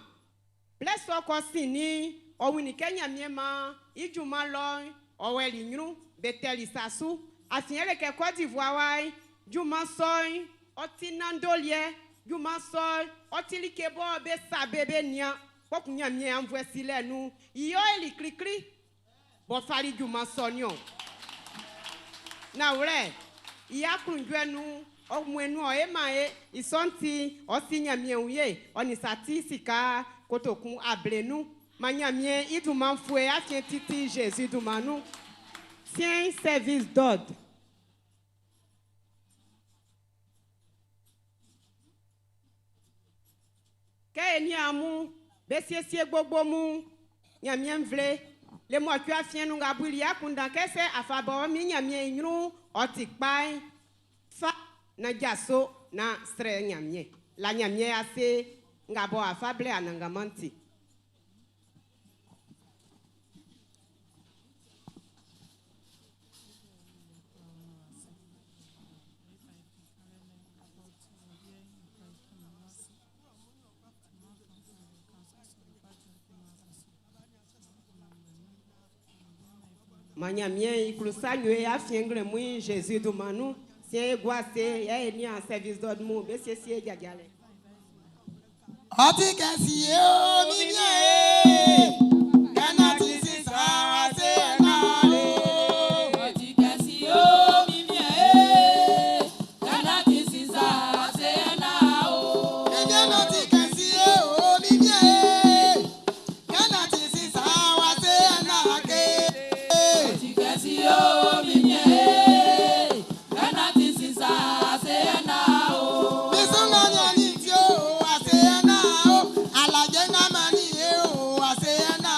Blɛ sɔ kɔ sinnin, ɔ wunnin kɛ Ɲanmiɛn ma i junman lɔ'n, ɔ wɛli ɲrun, be tɛli sa su. Afin yɛlɛ kɛ Côte d'Ivoire wa, junman sɔ'n, ɔ ti nandoliɛ, junman sɔ'n, ɔ ti like bɔ be sa be be nian, kpɔkun Ɲanmiɛn anvue silɛ nun, i yɔ eli klikli, bɔ fali junman sɔ niɔn. Nanwlɛ, i aklunjuɛ nun, ɔ mue nun ɔ e ma e, i sɔ'n ti, ɔ si Ɲanmiɛn wie, ɔ ni sa ti sika kotokun 50. Ma Ɲanmiɛn i dunman fue afiɛn titi Jésus dunman nun. Sien service d'ordre. Kɛ e ni amu, be siesie gbogbo mu, Ɲanmiɛn nvle, le mɔcuɛ afiɛn nun nga buli akundan kɛ sɛ afa bɔ mi Ɲanmiɛn i ɲrun ɔ ti kpa'n, fa na jaso na srɛ Ɲanmiɛn. La Ɲanmiɛn ase nga bɔ afa blɛ anannganman ti. Ma Ɲanmiɛn i klusa nyo e afiɛn nglɛ mun Jésus dunman nun. Sie e gua se yɛ e nian service d'ordre mu be siesie jajalɛ. Ọtí kẹsì yé o mi ní ẹ̀ kẹ́nà ti sísá wá sí ẹ̀ náà lé. Ọtí kẹsì yóò mímí ẹ̀ kẹ́nà ti sísá ṣe ẹ̀ náà o. Mímí ẹ̀ náà ti kẹsì yé o mi ní ẹ̀ kẹ́nà ti sísá wá sí ẹ̀ náà ké. Ọtí kẹsì yóò mímí ẹ̀ kẹ́nà ti sísá ṣe ẹ̀ náà o. Mísúná ni ẹni tí ó wá sí ẹ̀ náà o. Alàjẹ́ náà máa ní iye o wá sí ẹ̀ náà.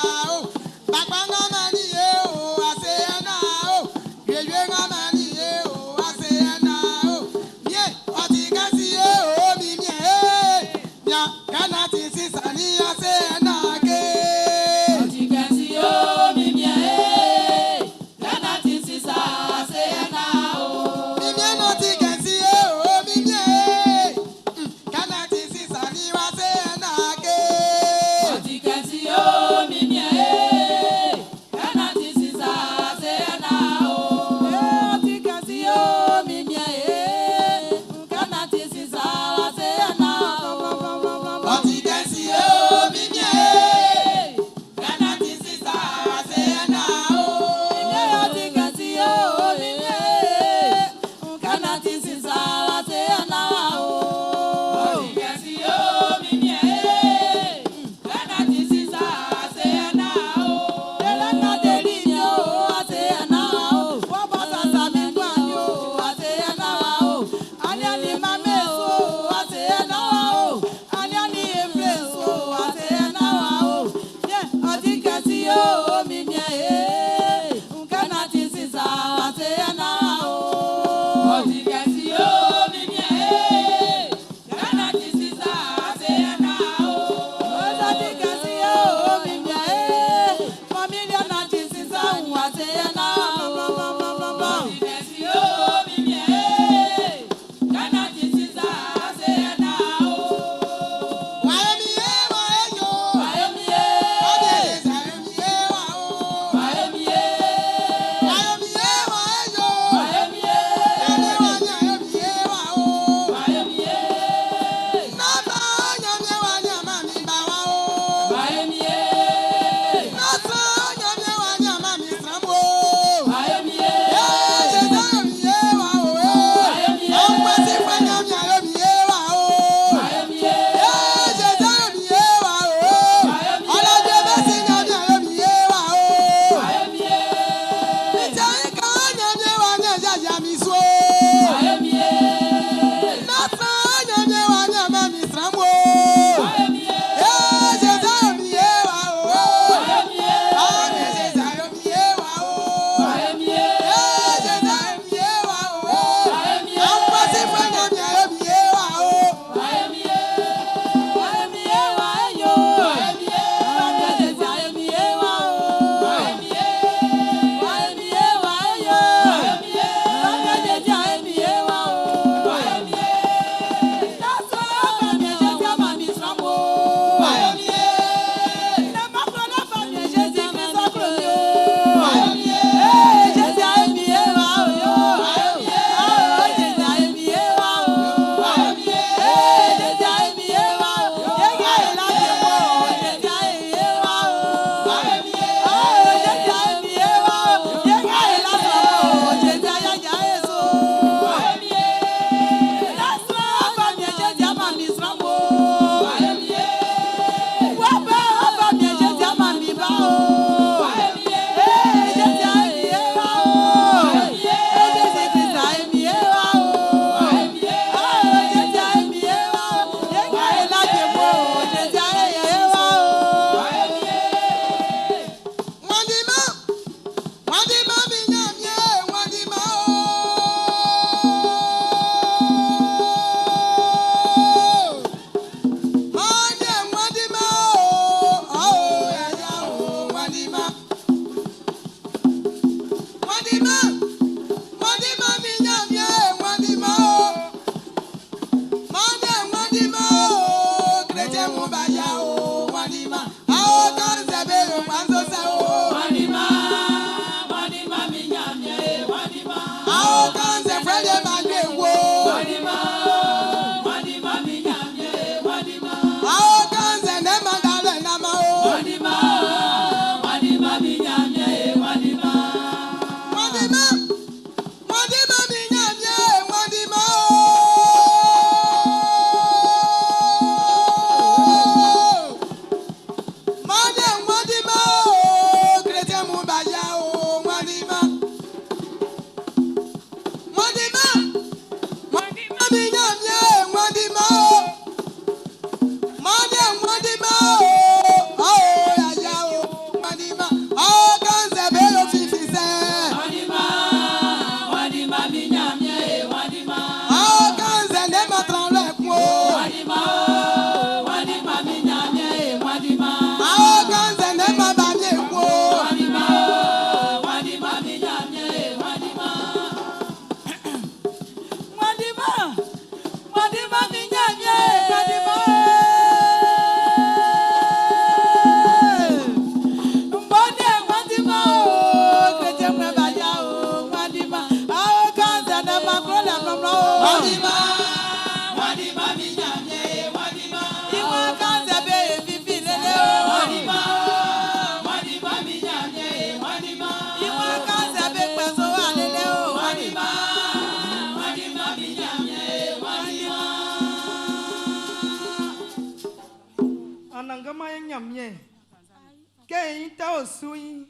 Kɛ i tɛ o su yi,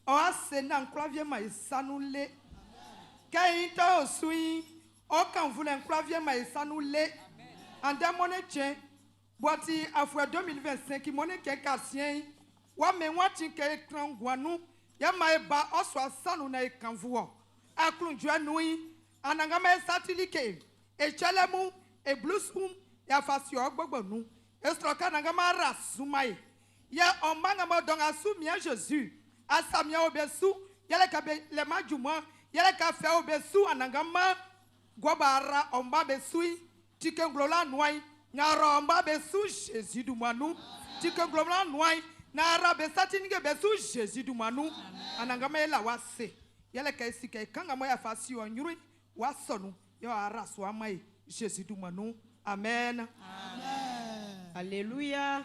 ɔ ase na nklavie ma isanu le. Kɛ i tɛ o su yi, ɔ kan vulɛ nklavie ma isanu le. Andɛ mɔne tsɛ, bɔti afuɛ 2025 mɔne kɛ ka siɛ yi, wa mɛ wa ti kɛ ekran guanu, yɛ ma eba ɔsɔ asanu na ekanvuɔ. Aklunjuɛ nui, anangama esatilike, etsɛlɛmu, eblusum, yafasi ɔgbɔgbɔnu. Esrɔ kanangama ra sumaye. Yɛ ɔmangama dɔn asu mia Jésus. Asamia obesu, yɛlɛ ka be lɛma juma, yɛlɛ ka fɛ obesu anangama gbɔbara ɔmba besu tike nglola nuai, nyara ɔmba besu Jésus dumanu. Tike nglola nuai, nara besatinige besu Jésus dumanu. Anangama yɛlɛ wa se. Yɛlɛ ka esi ka kanga mo yafa si ɔnyuri wa sɔnu yɛ ara so ama yi Jésus dumanu. Amen. Alléluia.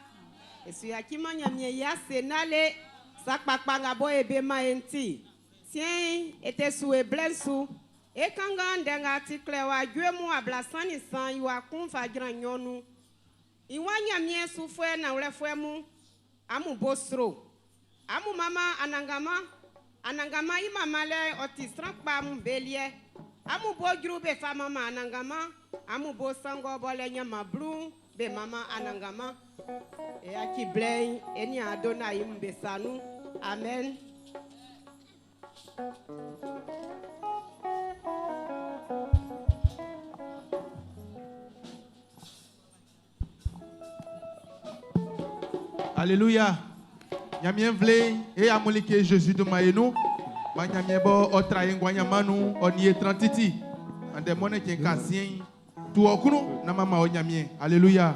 Esu yakima nyamie ya senale sakpakpa nga bo ebe ma enti. Tien ete su e blensu. E kanga ndenga tikle wa dwe mu ablasan ni san iwa kun fa jran nyonu. Iwa nyamie su fwe na wle fwe mu. Amu bosro. Amu mama anangama. Anangama i mama le oti sran pa mu belie. Amu bo juru be fa mama anangama. Amu bo sango bo le nyama blu be mama anangama. E aki blei eni adona im besanu. Amen. Alléluia. Nyamien vle e amolike Jésus de mayenu. Ma nyamien bo otra yengwa nyamanu oni trantiti. Ande mone ken kasien tu okunu na mama o nyamien. Alléluia.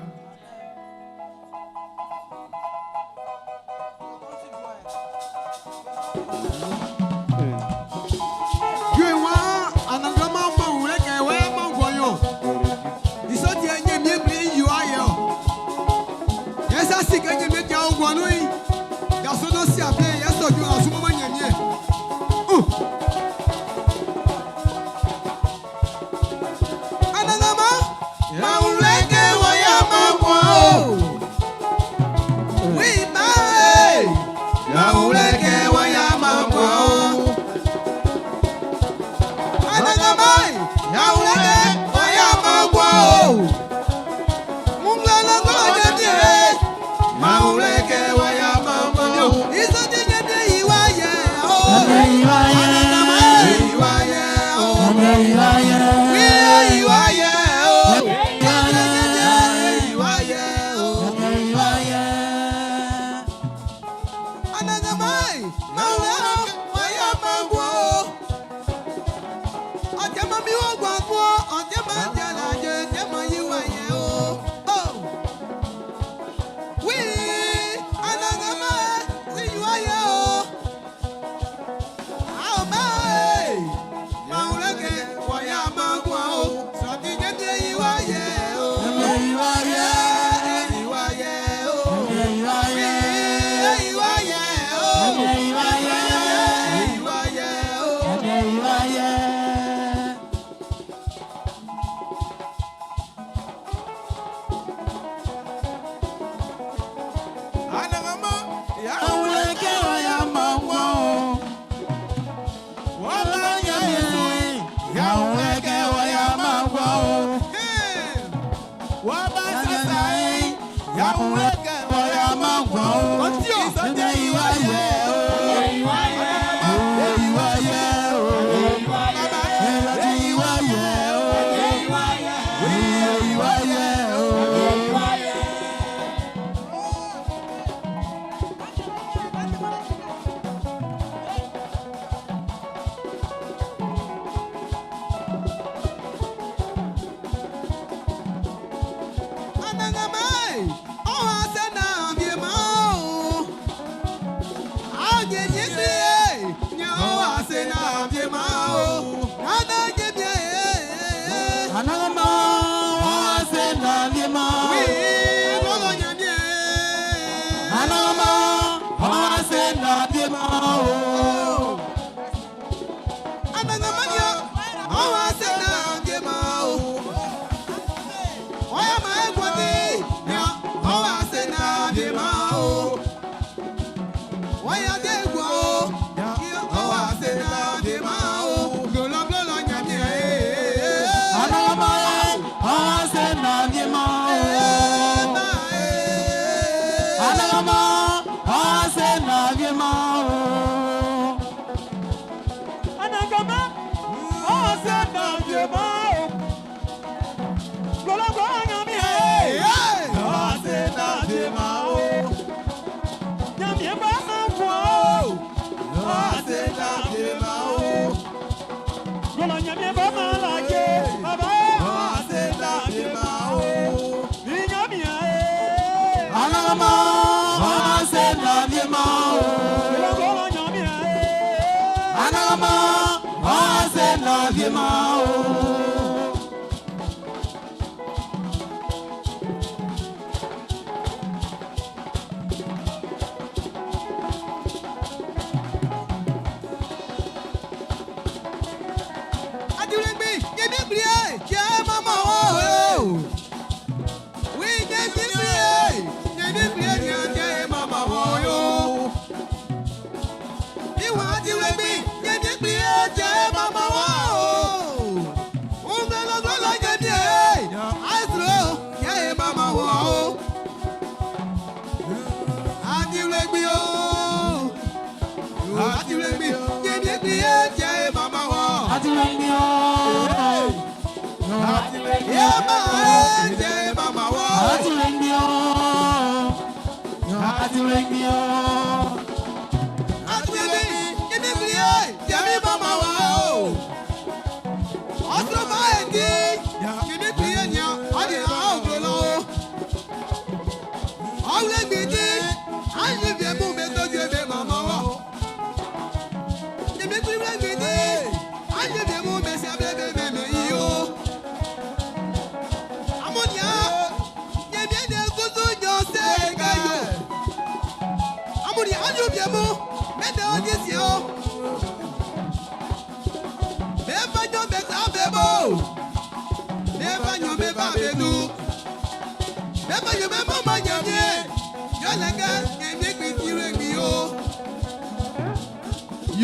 kwla vie man o. Adiwlegbe, nyemi gble, jẹ mama wo. Oui, nyemi gble, nyemi gble, jẹ mama wo yo. Iwa adiwlegbe, nyemi gble, jẹ mama wo. Ungalogolo nyemi e, asro, jẹ mama wo. Adiwlegbe o, adiwlegbe, nyemi gble, jẹ mama wo. Adiwlegbe o. Ye ma e jẹ mama wo. Adiwlegbe o. Adiwlegbe o. Adiwlegbe, nyemi gble, jẹ mama wo. Ọdún máa ń di, nyemi gble nya, ọdún àwọn ògbóló. Ọwúlẹ́gbẹ̀ dí, àyè fi mú mi tọ́jú ẹbẹ̀ màmá wọ. Nyemi gble dí, àyè fi mú mi sí abẹ́ bẹ́ẹ̀ mi yìí o. Amúnyá, nyemi ẹni kúndú yọ sẹ́ẹ̀kẹ́ yọ. Amúnyá, àyè fi mú mẹ́tẹ̀ ọdí sí o. Bẹ́ẹ̀ nyọ bẹ́ẹ̀ sá bẹ́ẹ̀ bò. Bẹ́ẹ̀ nyọ bẹ́ẹ̀ bá bẹ́ẹ̀ du. Bẹ́ẹ̀ nyọ bẹ́ẹ̀ mọ́ mọ́ nyẹ miẹ. Yọlẹ́kẹ́ nyemi gbi tirẹ̀ gbi o.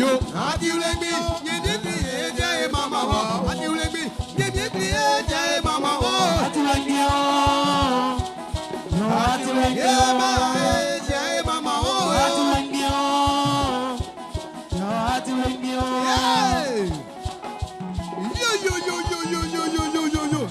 Yo, adiwlegbe, nyemi gbi ye jẹ́ mama wọ. Adiwlegbe, nyemi gbi ye jẹ́ mama wọ. Adiwlegbe o. Adiwlegbe Ye o. ma e jẹ́ mama wọ. Adiwlegbe o. Adiwlegbe o. Yeah. Yo yo yo yo yo yo yo yo yo yo.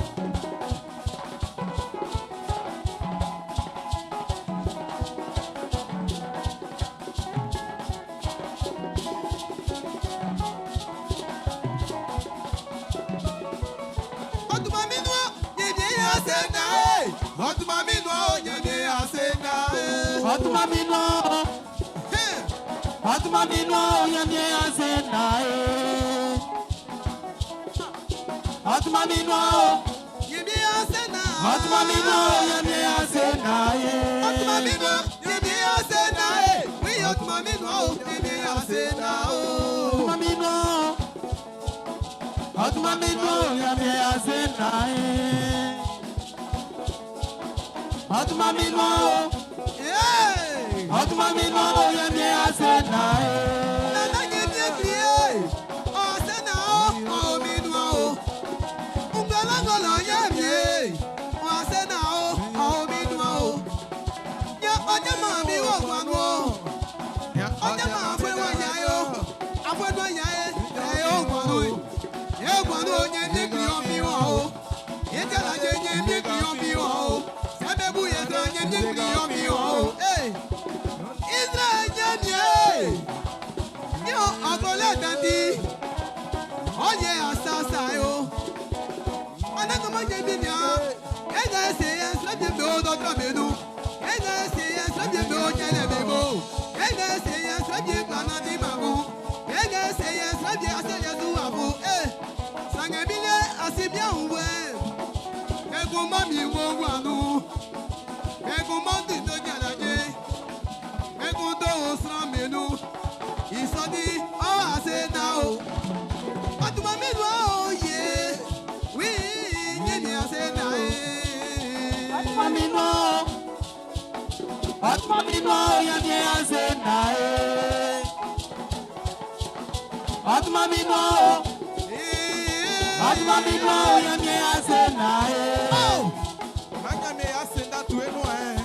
Ọtuma mi nua, nyemi ase na e. Ọtuma mi nua, nyemi ase na e. Ọtuma mi nua. Ọtuma mi nua nyemi ase na e. Ọtuma mi nua. Nyemi ase na. Ọtuma mi nua nyemi ase na e. Ọtuma mi nua, nyemi ase na e. Wi ọtuma mi nua, nyemi ase na o. Ọtuma mi nua. Ọtuma mi nua nyemi ase na e. Ọtuma mi nua. Yeah. Ọtuma mi nua nyemi ase na e. Nana nyemi eklie, ose na o, o mi nua o. Ngolongolo nyemi e, ose na o, o mi nua o. Nye onye ma mi wo gwanu o. Onye ma afwe wa ya yo, afwe no ya e, e o gwanu e. E gwanu o nyemi eklie o mi wo o. Ye jala je nyemi eklie o mi wo o. Sebe bu ye tra nyemi eklie o mi wo o. Eh. Israel nyemi e. Ní ọgọlẹ dandi, ọyẹ asasa yo. Anagama nye mi nia, ẹnyẹ ẹsẹ yẹ sẹbi mi o dọdọ mi nu. Ẹnyẹ ẹsẹ yẹ sẹbi mi o nyẹlẹ mi mo. Ẹnyẹ ẹsẹ yẹ sẹbi gbana di ma mu. Ẹnyẹ ẹsẹ yẹ sẹbi asẹ yẹ tu wà fún. Ẹ sàngẹbi lẹ asibi ahùn wẹ. Ẹkún mọ́ mi wo wà nù. Ẹkún mọ́ ti tó jẹ̀lẹ̀ Ẹkún tó o sàn mi nù. Ìsọdí ọ̀hún àṣẹ náà o. Ọtúmọ̀ mi lọ òye, wí yé mi àṣẹ náà ẹ̀. Ọtuma mi nua. Ọtuma mi nua nyemi ase na e. Ọtuma mi nua. Ọtuma mi nua nyemi ase na e. Manyame asenda tu enu eh.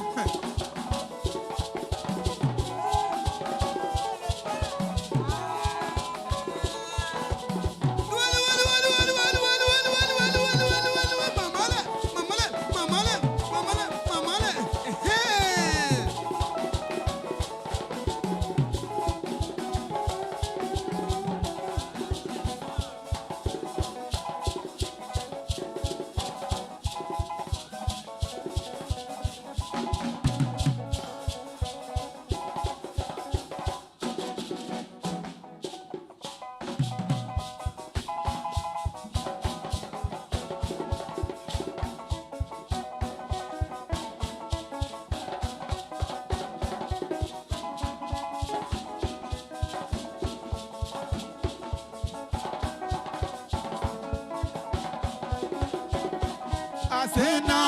Asena,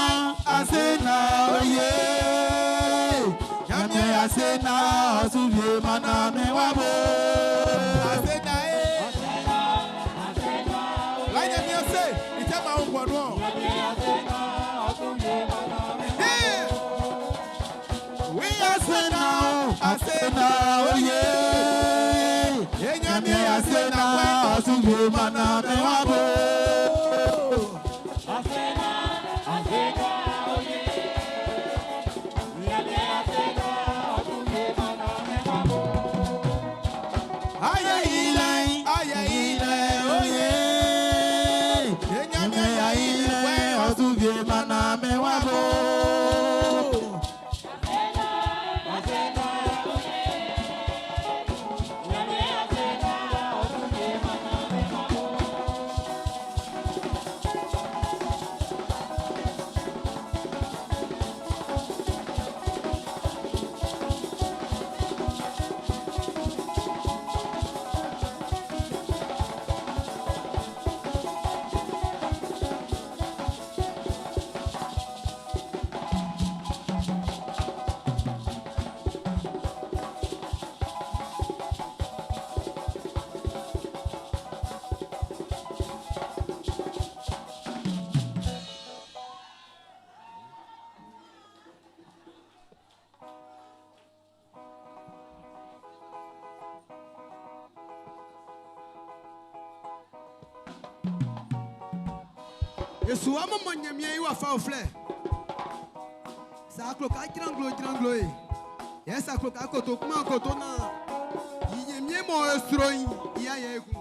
Asena, oye. Nyamie Asena, osuvie mana me wabo. Asena e. La nyamie se, ite ma ungwa no. Hey. We Asena, Asena, oye. Nyamie Asena, osuvie mana me wabo. Aye ile, aye ile, oye. Nyamie ile, osuvie mana me wabo. Yesu wa mɔmɔ nyamie yi wa fa oflɛ. Sa aklo ka dzranglo dzranglo ye. Yɛ sa aklo ka koto kuma koto na. Yi nyamie mɔ esro yi ya yɛ eku.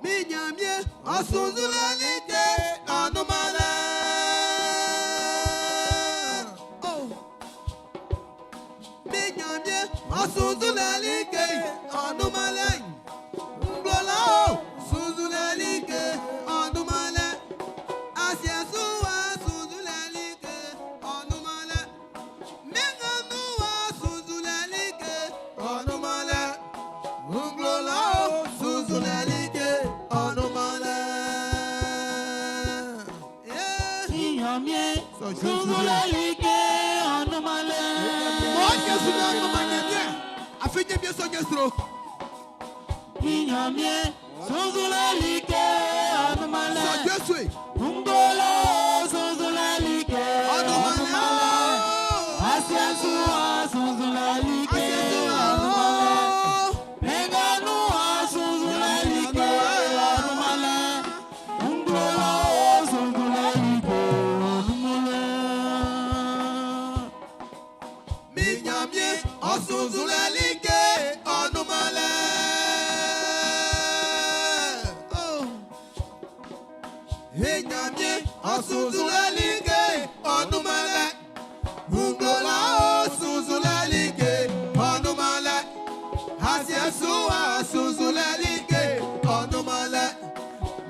Mi nyamie ɔsunzule like ɔnumale. Oh. Mi nyamie ɔsunzule like ɔnumale. Ngblola o sunzule like ɔnumale. Asiasuwa sunzule like ɔnumale. Minganuwa sunzule like ɔnumale. Ngblola o sunzule like ɔnumale. Yeah. Nyamie, sunzule like ɔnumale. Mɔ nye sunu mama nyamie. Afi nyamie sɔ nye sro. Nyamie, sunzule like ɔnumale. Sɔ Jesu ye. Ngolo sunzule like Ɔnumale. Asiasuwa sunzule like Asiasuwa ɔnumale. o. Menganuwa sunzule like ɔnumale. Ngolo sunzule like ɔnumale. Mi nyamie ɔsunzule like ɔnumale. Oh. Mi nyamie ɔsunzule like ɔnumale. Nglola osunzule like ɔnumale. Asiasuwa sunzule like ɔnumale.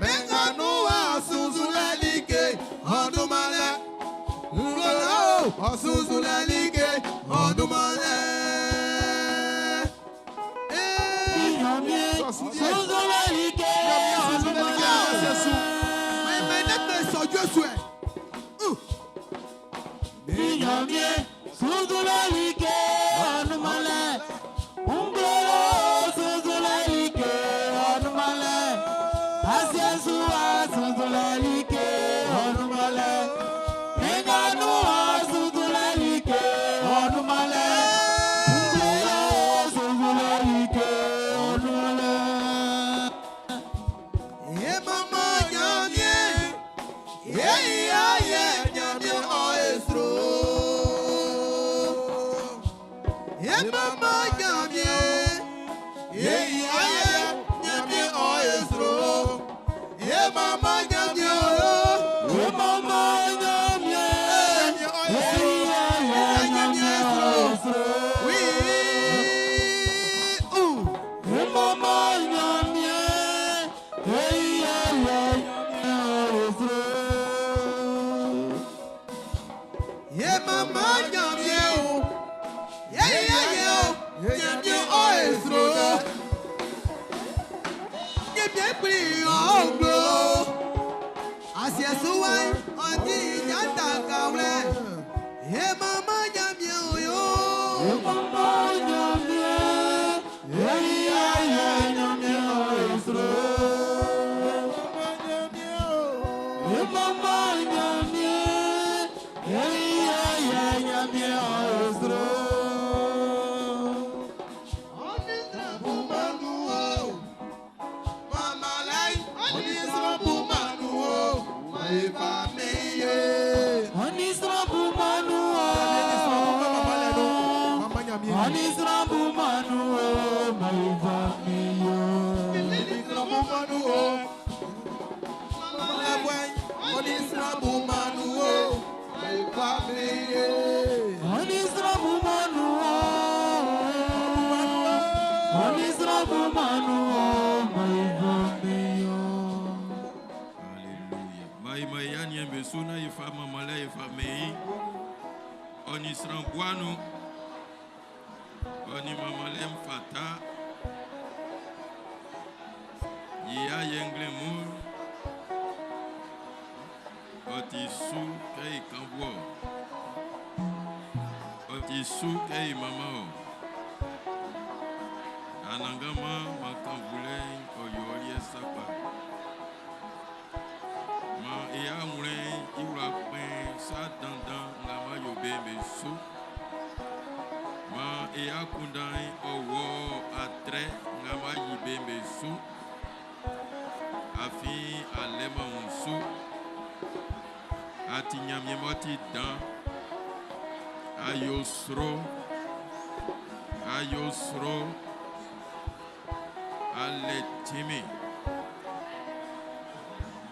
Menganuwa sunzule like ɔnumale. Nglola osunzule like ɔnumale. Eh. Nyamie, sunzule like ɔnumale. Mais ne sɔ Jesu ɛ. Nyamie, sunzule like ɔnumale. Ngolo sunzule like ɔnumale. Asiasuwa sunzule like ɔnumale. Menganuwa sunzule like ɔnumale. Ngolo sunzule like ɔnumale. Ye mama nyamie, ye ya ye nyamie o esro. Suwa'n ɔ ti i ja takawlɛ. E manman Ɲanmiɛn o yo. E manman Ɲanmiɛn, e yi ayɛ Ɲanmiɛn o e sro. E manman Ɲanmiɛn, e yi ayɛ Ɲanmiɛn o e sro. Ɔ ni sran buman nun o. Mama lai, ɔ ni sran buman nun o. Ma e fa mi ye. Ɔ ni sran buman nun o. Ɔ ni sran buman nun o. Ma e fa mi ye. Ɔ ni sran buman nun o. Mama lai, ɔ ni sran buman nun o. Ma e fa mi ye. Ɔ ni sran buman nun o. Ɔ ni sran buman nun o. Ma e fa mi ye. Alléluia. Mai mai ya nien be su na ifa mama la ifa mei. Oni sran guanu. Oni mama le mfata. Yi ya yengle mu. Oti su ke i kanbo. Oti su ke i mama o. Anangama makanvule oyo sakpa. Ma e ya ŋlɛ iwla kpɛn sa dandan nga ma yo be be su. Ma e ya kundan ɔwɔ atrɛ nga ma yi be be su. Afi alɛ ma ŋu su. Ati nyamie mɔ ti dan. Ayo sro. Ayo sro. Alɛ timi.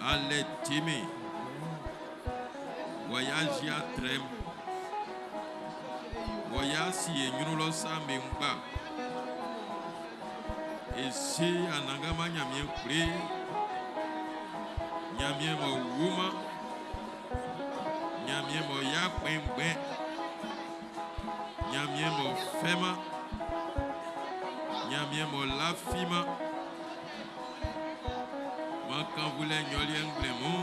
Alɛ timi. Voyage ya trem. Voyage si enyunu sa me ngba. Esi anangama nyamie kple. Nyamie mo wuma. Nyamie mo ya kpengbe. Nyamie mo fema. Nyamie mo lafima. Makanvule nyɔlie ŋgble mu.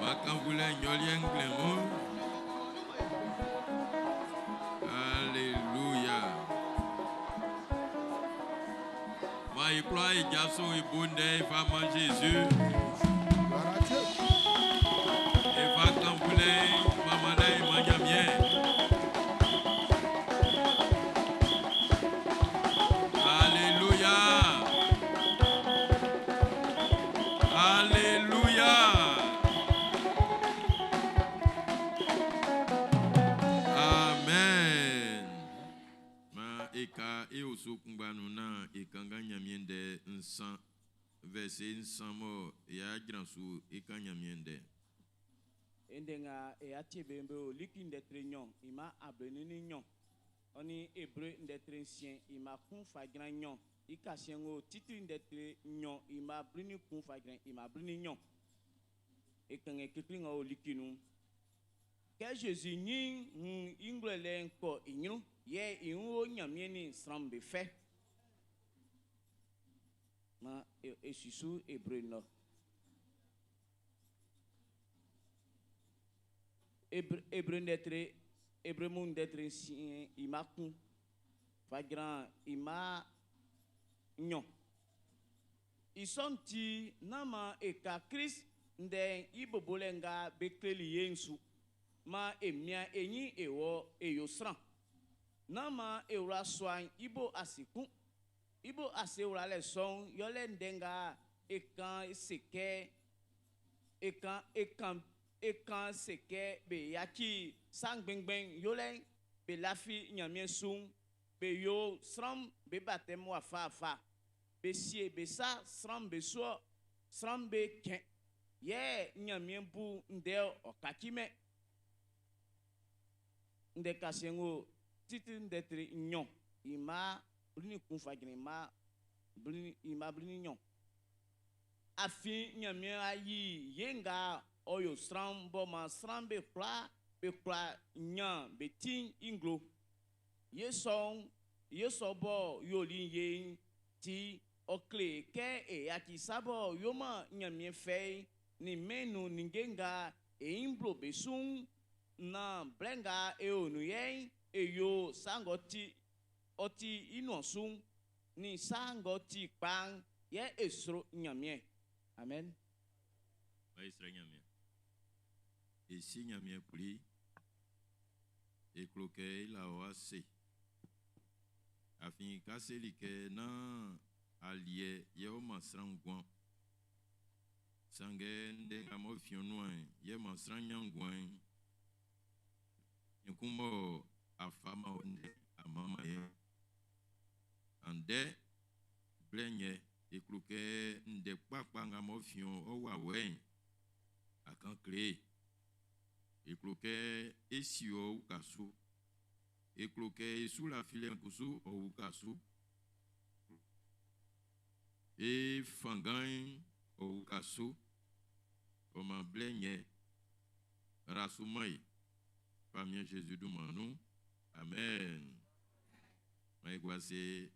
Makanvule nyɔlie ŋgble mu. Alléluia. Ma ikloa ijaso ibunde ifa ma Jésus. Ifa kanvule mamada ima nyamie. Alléluia. Alléluia. Amen. Ma eka e oso kungbanu na ekanga nyamiende nsan verset nsan mo ya jransu eka nyamiende. Ende nga e atie be o liki ndetre nyon ima ableni ni nyon. Oni hébreu ndetre nsien ima kun fagran nyon. Ika sien o titri ndetre nyon ima blini kun fagran ima blini nyon. Ekenge kekli nga o liki nu. Kɛ Jésus nyi hun ingblɛlɛ nkɔ inyru yɛ ihun o nyamie ni sran be fɛ. Ma e esusu hébreu nɔ. Hébreu ndetre hébreu mu ndetre nsien ima kun fagran ima nyon. Isɔnti nama eka Christ ndɛ ibobole nga be kleli ye nsu. Ma emia enyi ewɔ eyo sran. Nama ewura soan ibo asikun. Ibo asewura lɛ sɔn yɔlɛ ndɛ nga ekan seke ekan ekan ekan seke be yaki sangbɛngbɛn yɔlɛ be lafi nyamie sun be yo sran be batɛmu afa be sie be sa sran be soɔ sran be kɛn yɛ nyamie bu ndɛ ɔkaki mɛ ndɛ kasiɛngo titi ndɛ tri nyɔ ima blini kun fagiri ima blini ima blini nyɔ afi nyamie ayi ye nga ɔyɔ sran bɔ ma sran be kura be kura nya be ti inglo ye sɔn ye sɔ bɔ yoli ye ti Ɔ kle kɛ e yaci sa b'ɔ yoman Ɲanmiɛn fɛ'n nin mɛn'n nun ninnge nga e ɲin blo be su'n, naan blɛ nga e o nun yɛ'n, e yo sa ng'ɔ ti ɔ ti i nuan su'n, nin sa ng'ɔ ti kpa'n, yɛ e sro Ɲanmiɛn. Amen. Maan e srɛ Ɲanmiɛn. E Si Ɲanmiɛn Kpli, e klo kɛ é lá ɔ ase. Afin a seli kɛ nán aliɛ yɛ ɔ man sran nguan. Sanngɛ ndɛ nga m'ɔ fin ɔ nuan'n yɛ man sran ɲan nguan'n. Cɛn kun mɔ a fa man ɔ ndɛ a manman e'n, andɛ blɛ'n yɛ e klo kɛ ndɛ kpakpa nga m'ɔ fin ɔ wawɛ'n a kan kle e. E klo kɛ e si ɔ uka su. E klo kɛ e su lafilɛ'n kusu ɔ uka su. E fanngan'n ɔ uka su. Ɔ maan blɛ'n yɛ ra su man e. Famiɛn Zezi dunman nun. Amen. Maan e gua ase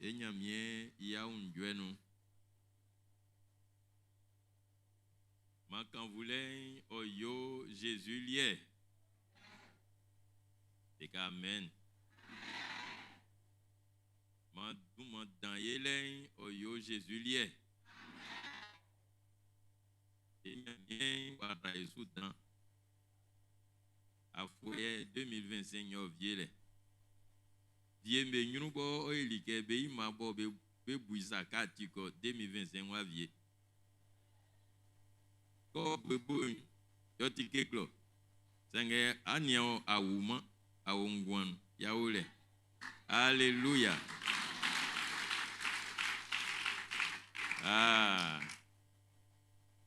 e Ɲanmiɛn i aunjuɛ nun. Maan kannvunlɛ'n ɔ yo Zezi liɛ. E ka amen. Maan dunman dan yelɛ'n ɔ yo Zezi liɛ. E Ɲanmiɛn'n w'a ra e su dan. Afuɛ 2025 yɛ ɔ wie lɛ. Wie'm be ɲrun bɔ ɔ yili kɛ be yi mma bɔ be bu i sa kɛ a ti kɔ 2025 w'a wie. Kɔ bebo'n, yɔ ti kekle. Sanngɛ a nian a wuman, a wo nguan nun, y'a wo lɛ. Alléluia. Ah.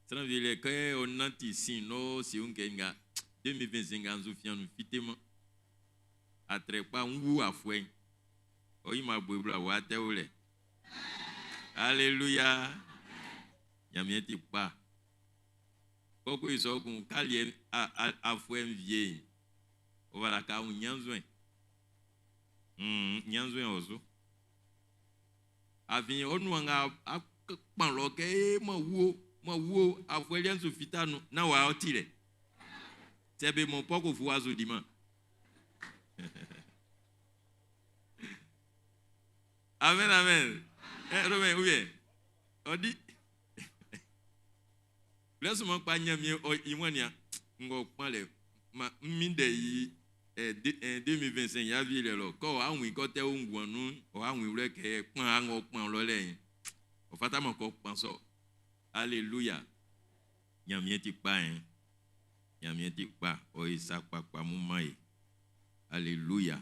Sran wie lɛ kɛ ɔ nanti sin n'ɔ si wun kɛ nga 2025 nga nzu fian nun fiteman. Atrɛkpa ń wu afuɛ'n. Ɔ yi ma boe bla wa tɛ wo lɛ. Alléluia. Ɲanmiɛn ti kpa. Kɔkɔ i sɔ kun kaliɛ afuɛ'n wie'n. Ɔ wala ka wun ɲannzuɛn. Ɲannzuɛn ɔ su. Afin ɔ nuan nga a kpan lɔ kɛ e ma wuo, ma wuo afuɛ liɛ'n su fita nun na wa ɔ ti lɛ. Sɛ be mɔ pɔko fu wa su diman. Amen, amen. Eh, Romain, ou bien? Ɔ di. Blɛ sunman kpa Ɲanmiɛn ɔ i wan nia ngɔ kpan lɛ ma minndɛ i 2025 ya wie lɛ lɔ kɔ a wun kɔ tɛ wo nguan nun ɔ a wun wlɛ kɛ kpan a ngɔ kpan lɔ lɛ'n ɔ fataman kɔ kpan sɔ. Alléluia. Ɲanmiɛn ti kpa ɛn. Ɲanmiɛn ti kpa ɔ yi sa kpakpa mun man e. Alléluia.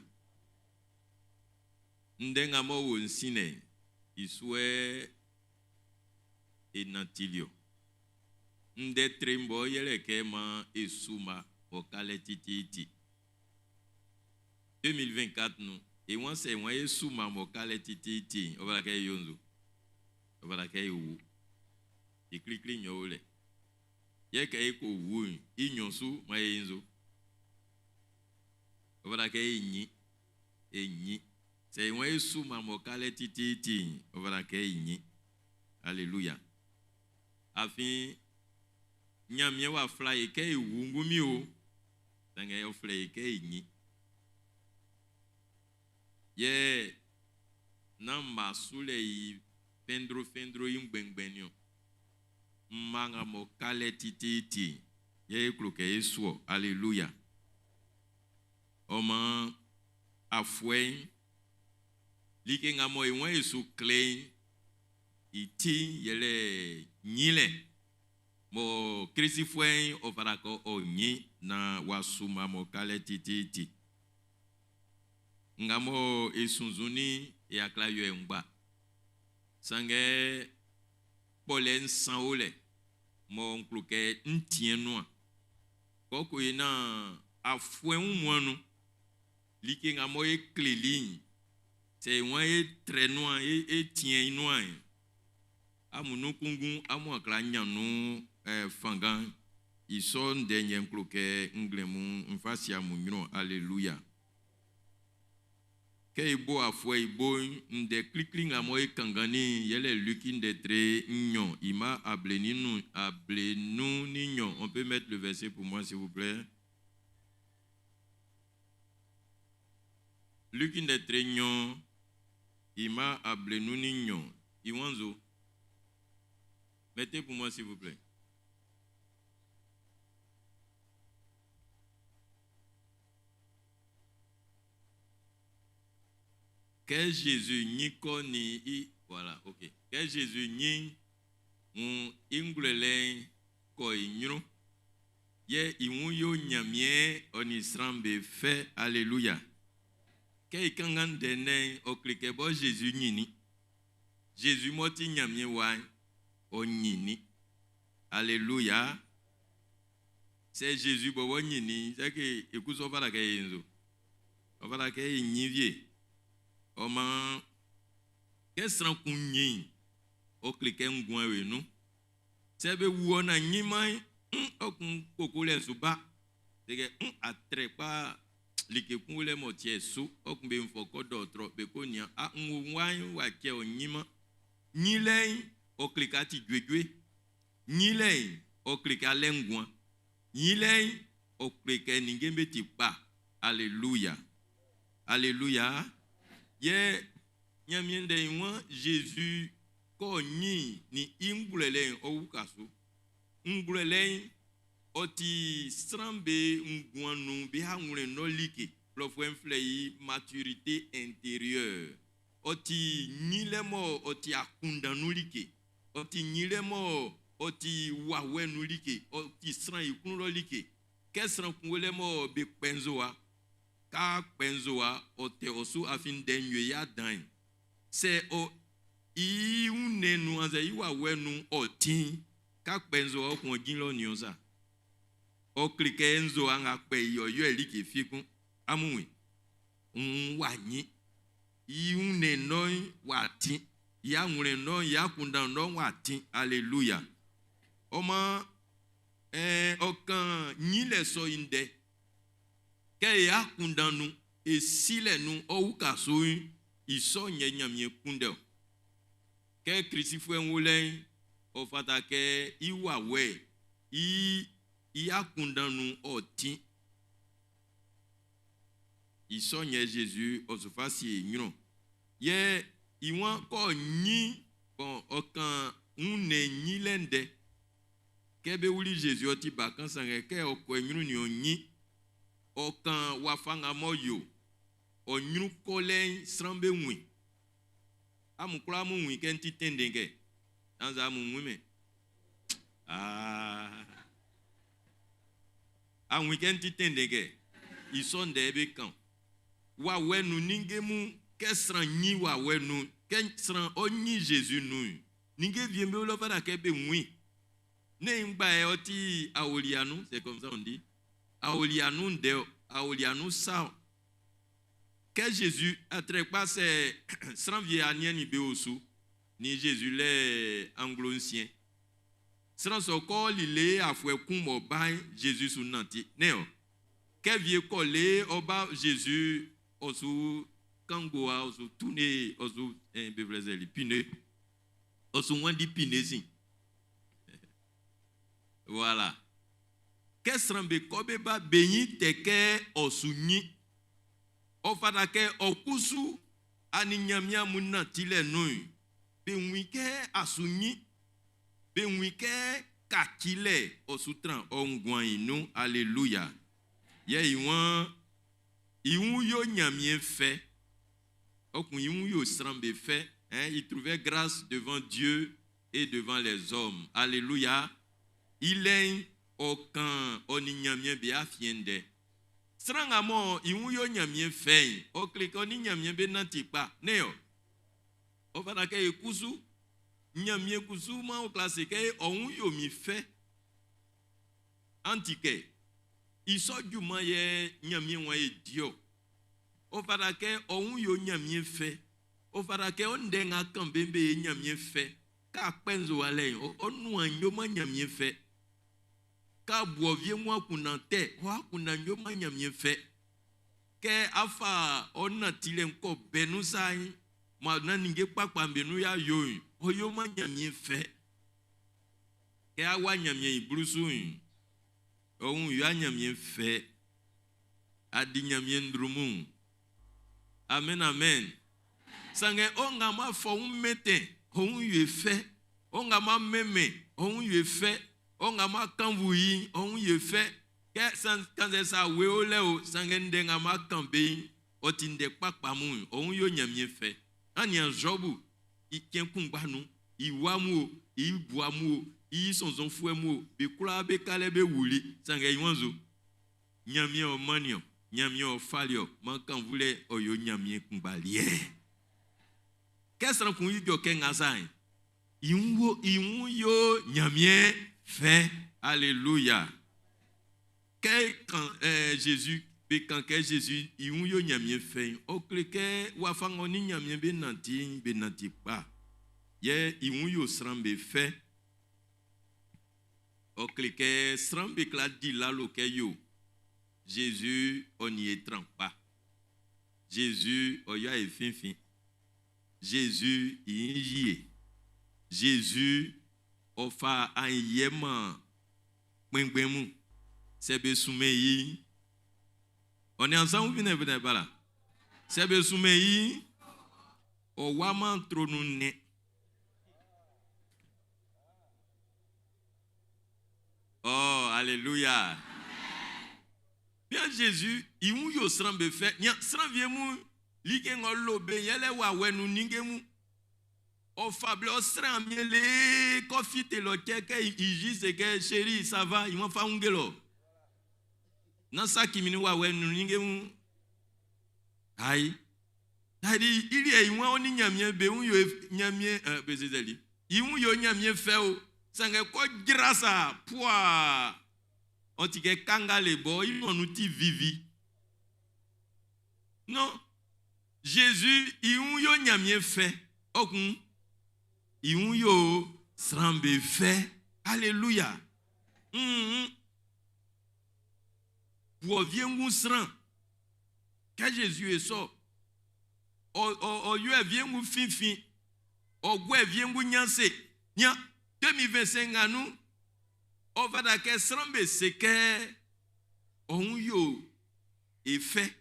Ndɛ nga m'ɔ wo n sin lɛ'n, i suɛ e nantili ɔ. Ndɛ tre bɔ yɛlɛ kɛ man e su ma ɔ kalɛ tititi. 2024 nun, e wan sɛ wan e su ma mɔ kalɛ tititi, ɔ bala kɛ e yo nzu. Ɔ bala kɛ e wu. I klikli nyɔ o lɛ. Yɛ kɛ e ko wu'n, i nyɔ su ma e nzu. Ɔ bala kɛ e nyi. E nyi. Sɛ e wan e su ma mɔ kalɛ tititi, ɔ bala kɛ e nyi. Alléluia. Afin Ɲanmiɛn w'a fla e kɛ e wu ngunmin o, sanngɛ ɔ flɛ e kɛ e nyi. Yɛ nán mma sulɛ i fɛndrofɛndro i ngbɛngbɛn niɔn. Mma nga mɔ kalɛ tititi yɛ e klo kɛ e su ɔ. Alléluia. Ɔ maan afuɛ'n, like nga mɔ e wan e su kle'n, i ti'n yɛlɛ nyilɛ mɔ Klisifuɛ'n ɔ fata kɛ ɔ nyi na w'a su ma mɔ kalɛ tititi. Nga mɔ e sunnzunnin e akla yɔ e ngba. Sanngɛ kpɔlɛ nsan o lɛ mɔ n klo kɛ n tiɛn nuan. Kɔkɔ yi na afuɛ wunmuan nun, like nga mɔ e kleli'n, sɛ e wan e trɛ nuan, e tiɛn i nuan, amun nun kunngun amun akla nyan nun fanngan. I sɔ ndɛ yɛ n klo kɛ nglɛmun n fa si amun ɲrun. Alléluia. Kɛ e bo afuɛ i bo'n, ndɛ klikli nga mɔ e kanngannin'n, yɛlɛ Luki ndɛ tre nɲɔn, i mma ablenun, ablenun ni nɲɔn. On peut mettre le verset pour moi, s'il vous plaît. Luki ndɛ tre nɲɔn, i mma ablenun ni nɲɔn, i wanzo. Mettez pour moi, s'il vous plaît. Kɛ Jésus ɲin kɔ nin i voilà ok kɛ Jésus ɲin wun i ngwlɛlɛ'n kɔ i ɲrun yɛ i wun yo Ɲanmiɛn ɔ nin sran'm be fɛ aleluya kɛ i kanngan ndɛ nɛ'n ɔ kle kɛ bɔ Jésus ɲinnin Jésus m'ɔ ti Ɲanmiɛn wa'n ɔ ɲinnin aleluya sɛ Jésus bɔbɔ ɲinnin sɛ ke e kusu ɔ fata kɛ e nzo ɔ fata kɛ e ɲin wie ɔ maan kɛ sran kun ɲin ɔ kle kɛ nguan wie nun sɛ be wu ɔ na ɲinman ɔ kun koko lɛ su ba sɛ kɛ atrɛkpa like kun lɛ mɔ tiɛ su ɔ kun be nfɔ kɔ dɔɔtrɔ be ko nia a n wo wa'n wa kyɛ ɔ ɲinma ɲinlɛ'n ɔ kle kɛ a ti juejue ɲinlɛ'n ɔ kle kɛ alɛ nguan ɲinlɛ'n ɔ kle kɛ ninnge'm be ti kpa aleluya aleluya yɛ Ɲanmiɛn ndɛ'n waan Jésus kɔ ɲin nin i ngwlɛlɛ'n ɔ wuka su ngwlɛlɛ'n ɔ ti sran be nguan nun be awlɛn nɔ like blɔfuɛ'n flɛ i maturité intérieure ɔ ti ɲinlɛ mɔ ɔ ti akunndan nun like ɔ ti ɲinlɛ mɔ ɔ ti wawɛ nun like ɔ ti sran i klun lɔ like kɛ sran kun lɛ mɔ be kpɛ nzowa k'a kpɛ nzowa ɔ tɛ ɔ su afin ndɛ nwie ya dan sɛ ɔ i wunnɛn nun annzɛ i wawɛ nun ɔ ti'n k'a kpɛ nzowa ɔ kun ɔ jin lɔ niɔn sa ɔ kle kɛ nzowa nga kpɛ i ɔ yɔ like fi kun amun wi ń wa nyi i wunnɛn nɔ wa tin i awlɛn nɔ i akunndan nɔ wa tin aleluya ɔ maan ɛɛ ɔ kan nyinlɛ sɔ i ndɛ kɛ e akunndan nun e silɛ nun ɔ wuka so i sɔ nyɛ Ɲanmiɛn kunndɛ o kɛ Klisifuɛ'n wo lɛ'n ɔ fata kɛ i wawɛ i i akunndan nun ɔ tin i sɔ nyɛ Jésus ɔ su fa sie i ɲrun yɛ i wan kɔ nyi bɔn ɔ kan wunnɛn nyilɛ ndɛ kɛ be wuli Jésus ɔ ti bakan sanngɛ kɛ ɔ kɔ i ɲrun nin ɔ nyi ɔ kan wafa nga m'ɔ yo ɔ ɲrun kɔlɛ'n sran be wun amun kwla amun wun kɛ n ti tɛnndɛn kɛ annzɛ amun wun mɛ aa amun kɛ n ti tɛnndɛn kɛ i sɔ ndɛ be kan wawɛ nun ninnge mun kɛ sran nyi wawɛ nun kɛ sran ɔ nyi Jésus nun ninnge wie'm be wlɔ fata kɛ be wun ne ngba yɛ ɔ ti awolia nun c'est comme ça on dit awolia nun ndɛ o awolia nun sa o kɛ Jésus atrɛkpa sɛ sran wie aniɛn ni be osu ni Jésus lɛ anglo nsiɛn sran sɔ kɔ lile afuɛ kun mɔ ba Jésus su nanti ne o kɛ vie kɔ le ɔba Jésus ɔsu kangoa ɔsu tune ɔsu ɛn bevlɛzɛli pine ɔsu wandi pine si voilà kɛ sran be kɔ be ba be nyi tɛ kɛ ɔsu nyi ɔ fata kɛ ɔkusu ani Ɲanmiɛn mun nanti lɛ nun be wun kɛ asu nyi be wun kɛ kakilɛ ɔsu tran ɔ nguan yi nun alléluia yɛ i wan i wun yo Ɲanmiɛn fɛ ɔ kun i wun yo sran be fɛ hein il trouvait grâce devant Dieu et devant les hommes alléluia ilɛn ɔ kan ɔ ni Ɲanmiɛn be afiɛn ndɛ sran nga mɔ i wun yo Ɲanmiɛn fɛ'n ɔ kle kɛ ɔ ni Ɲanmiɛn be nanti kpa ne ɔ ɔ fata kɛ e kusu Ɲanmiɛn kusu ma o klase kɛ ɔ wun yo mi fɛ anti kɛ i sɔ junman yɛ Ɲanmiɛn wa e di ɔ ɔ fata kɛ ɔ wun yo Ɲanmiɛn fɛ ɔ fata kɛ ɔ ndɛ nga kan be be ye Ɲanmiɛn fɛ k'a kpɛ nzowa lɛ ɔ nuan yo man Ɲanmiɛn fɛ k'a buɔ vie mu akunna tɛ ɔ akunna yo man Ɲanmiɛn fɛ. Kɛ afa ɔ nantilɛ'n kɔ bɛ nun sa'n, mɔ na ninnge kpakpa'm be nun y'a yo'n, ɔ yoman Ɲanmiɛn fɛ. Kɛ a wa Ɲanmiɛn i blusu'n, ɔ wun yo Ɲanmiɛn fɛ. A di Ɲanmiɛn ndrunmun. Amen, amen. Sanngɛ ɔ nga ma fɔ wun mɛntɛn, ɔ wun yo fɛ. Ɔ nga ma mɛnmɛn, ɔ wun yo fɛ. Ɔ nga ma kanvu yi, ɔ wun yo fɛ. Kɛ san kanzɛ sa we o lɛ o, sanngɛ ndɛ nga ma kan be, ɔ ti ndɛ kpakpa mun, ɔ wun yo Ɲanmiɛn fɛ. An nian Zɔbu, i cɛn kunngba nun, i wa mun o, i bua mun o, i sɔnnzɔnfuɛ mun o, be kwlaa be ka lɛ be wuli, sanngɛ i wan zo. Ɲanmiɛn ɔ mannin ɔ, Ɲanmiɛn ɔ fali ɔ, man kanvulɛ ɔ yo Ɲanmiɛn kunngba liɛ. Kɛ sran kun ijɔ kɛ nga sa'n, i wun yo Ɲanmiɛn fɛ. Alléluia. Kɛ kan Jésus be kan kɛ Jésus i wun yo Ɲanmiɛn fɛ'n, ɔ kle kɛ wafa ng'ɔ ni Ɲanmiɛn be nanti'n, be nanti kpa. Yɛ i wun yo sran be fɛ. Ɔ kle kɛ sran be kwla di lalo kɛ yo Jésus ɔ nin e tran kpa. Jésus ɔ yo e finfin. Jésus i yie. Jésus ɔ fa anyɛ man kpɛngbɛn mun. Sɛ be sunmɛn i, ɔ ni ansan finɛ finɛ bala. Sɛ be sunmɛn i, ɔ wa man tronu nɛ. Oh, alléluia. Bien Jésus, i wun yo sran be fɛ. Nya sran vie mu like ng'ɔ lo be yɛlɛ wa wɛnu ninge mu. Ɔ fa ble ɔ sran miele kɔfi te lɔ cɛ kɛ i juste kɛ chérie ça va, i wan fa wunge lɔ. Na sa kimi ni wa wɛnu ninge mu. Ayi. Tadi ili e i wan oni Ɲanmiɛn be wun yo Ɲanmiɛn be zezeli. I wun yo Ɲanmiɛn fɛ o. Sanngɛ kɔ jra sa pua. Ɔ ti kɛ kanga le bɔ i nɔnu ti vivi. Non. Jésus i wun yo Ɲanmiɛn fɛ. Ɔ kun i wun yo sran be fɛ. Alléluia. Wɔ vie ngun sran. Kɛ Jésus e sɔ. Ɔ yo vie ngun finfin. Ɔ guɛ vie ngun nyanse. Nya 2025 nga nu. Ɔ fata kɛ sran be se kɛ ɔ wun yo e fɛ.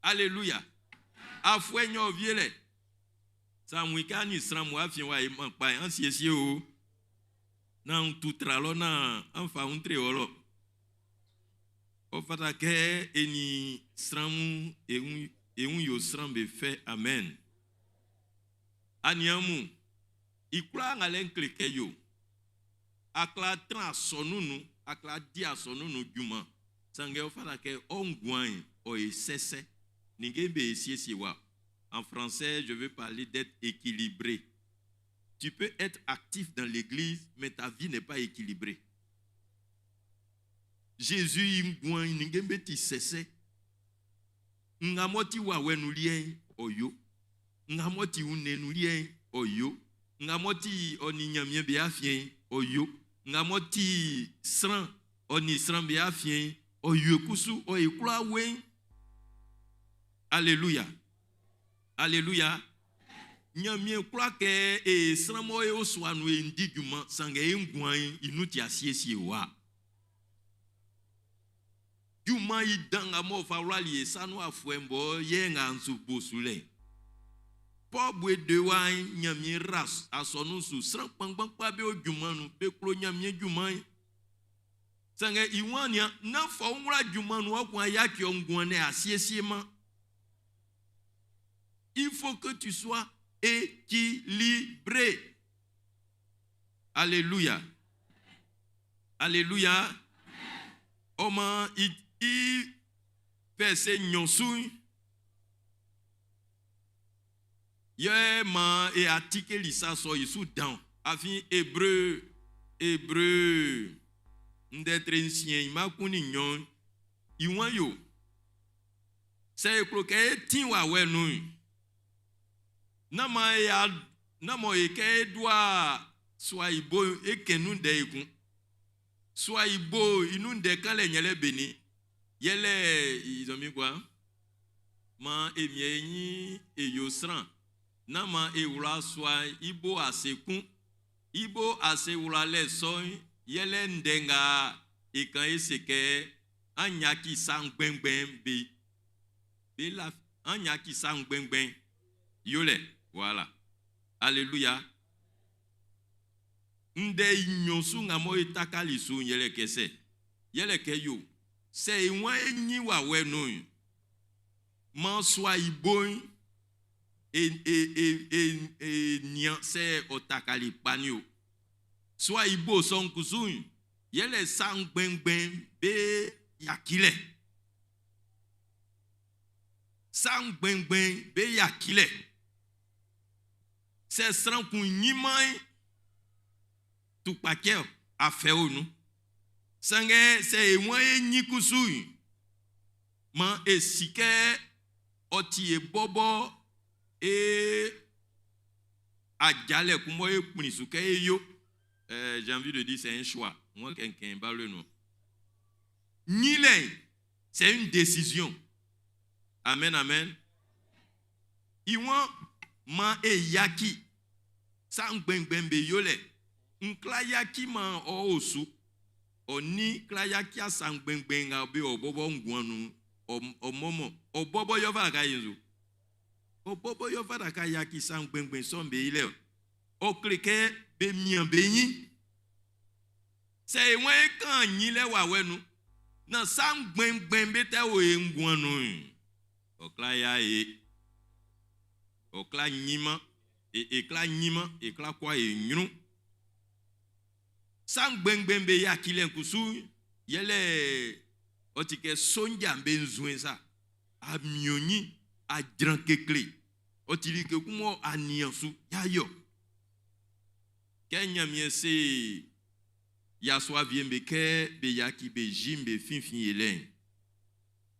Alléluia. Afuɛ nyɔ vie lɛ. Sa ŋun ka ni sran mu afiɛn wa e man kpa an siesie o. Na un tutra lɔ na an fa un tre wɔ lɔ. Ɔ fata kɛ e ni sran mu e wun yo sran be fɛ. Amen. Aniaan mun, i kwlaa nga lɛ n kle kɛ yo. Akla tran asɔnun nun, akla di asɔnun nun junman. Sanngɛ ɔ fata kɛ ɔ nguan'n ɔ ye sɛsɛ. Ninnge be siesie wa. En français, je veux parler d'être équilibré. Tu peux être actif dans l'église, mais ta vie n'est pas équilibrée. Jésus i nguan'n ninnge be ti sɛsɛ. Nga mɔ ti wawɛ nun liɛ'n, ɔ yo. Nga mɔ ti wunnɛn nun liɛ'n, ɔ yo. Nga mɔ ti ɔ ni Ɲanmiɛn be afiɛn'n, ɔ yo. Nga mɔ ti sran ɔ ni sran be afiɛn'n, ɔ yo kusu, ɔ e kwla wen. Alléluia. Alléluia. Ɲanmiɛn kwla kɛ e sran mɔ e o sua nun e di junman, sanngɛ e nguan'n i nun ti asiesie wa. Junman yi dan nga mɔ fa wlali e sa nun afuɛ bɔ yɛ nga nso bo su lɛ. Paul bue de wa Ɲanmiɛn ra asɔnun su sran kpanngban kpa be o junman nun be klo Ɲanmiɛn junman. Sanngɛ i wan nia na fɔ nwla junman nun ɔ kun ayaki ɔ nguan ne asiesie ma. Il faut que tu sois équilibré. Alléluia. Alléluia. Ɔma i i verset nyɔnsu yɛ ma e atike lisa sɔ yi su dan afin Hébreu Hébreu ndɛtre nsiɛn ma kun ni nyɔn i wan yo sɛ e klo kɛ e ti wa wɛ nun na ma e ya na mɔ e kɛ e doa sua i bo e kɛ nun dɛ e kun sua i bo i nun dɛ kan lɛ nyɛlɛ beni. Yɛlɛ ils ont mis quoi? Man e mie nyi e yo sran. Na man e wla swa ibo ase kun. Ibo ase wla le son yɛlɛ ndenga e kan e se ke anya ki sa ngbengben be be la anya ki sa ngbengben yole voilà. Alléluia. Nde inyosu nga mo itakali su yɛlɛ kɛsɛ. Yɛlɛ kɛ yo. Sɛ iwan enyi wa wɛ nu. Man swa iboyin e e e e e nian sɛ ɔtakali kpani o. Swa ibo sɔnkusu yɛlɛ sa ngbengben be yakilɛ. Sa ngbengben be yakilɛ. Sɛ sran kun nyiman tukpakɛ afɛ onu. Sange sɛ iwan enyi kusu man esike ɔti ebɔbɔ e adjalɛ kumɔ e kpinisu kɛ e yo. J'ai envie de dire c'est un choix. Moi quelqu'un parle non. Nyilɛ c'est une décision. Amen amen. Iwan man e yaki sa ngbengben be yo lɛ. Nkla yaki man ɔ osu. Oni kla yaki asa ngbengben nga be ɔbɔbɔ nguanu ɔmɔmɔ ɔbɔbɔ yɔ fa ka yezu. Ɔbɔbɔ yɔ fa ka yaki sa ngbengben sɔn be yilɛ. Ɔkle kɛ be mian be nyi. Sɛ iwan kan nyilɛ wa wɛnu. Na sa ngbengben be tɛ wo ye nguanu. Ɔkla ya ye. Ɔkla nyima. E ekla nyima ekla kwa ye nyru. Sa ngbengben be yakilɛ kusu yɛlɛ ɔtikɛ sonja be nzuen sa. Amionyi adzran kekle. Ɔtili ke kumɔ aniansu yayɔ. Kɛ nyamie se yasua vie be kɛ be yaki be jim be finfin yɛlɛ.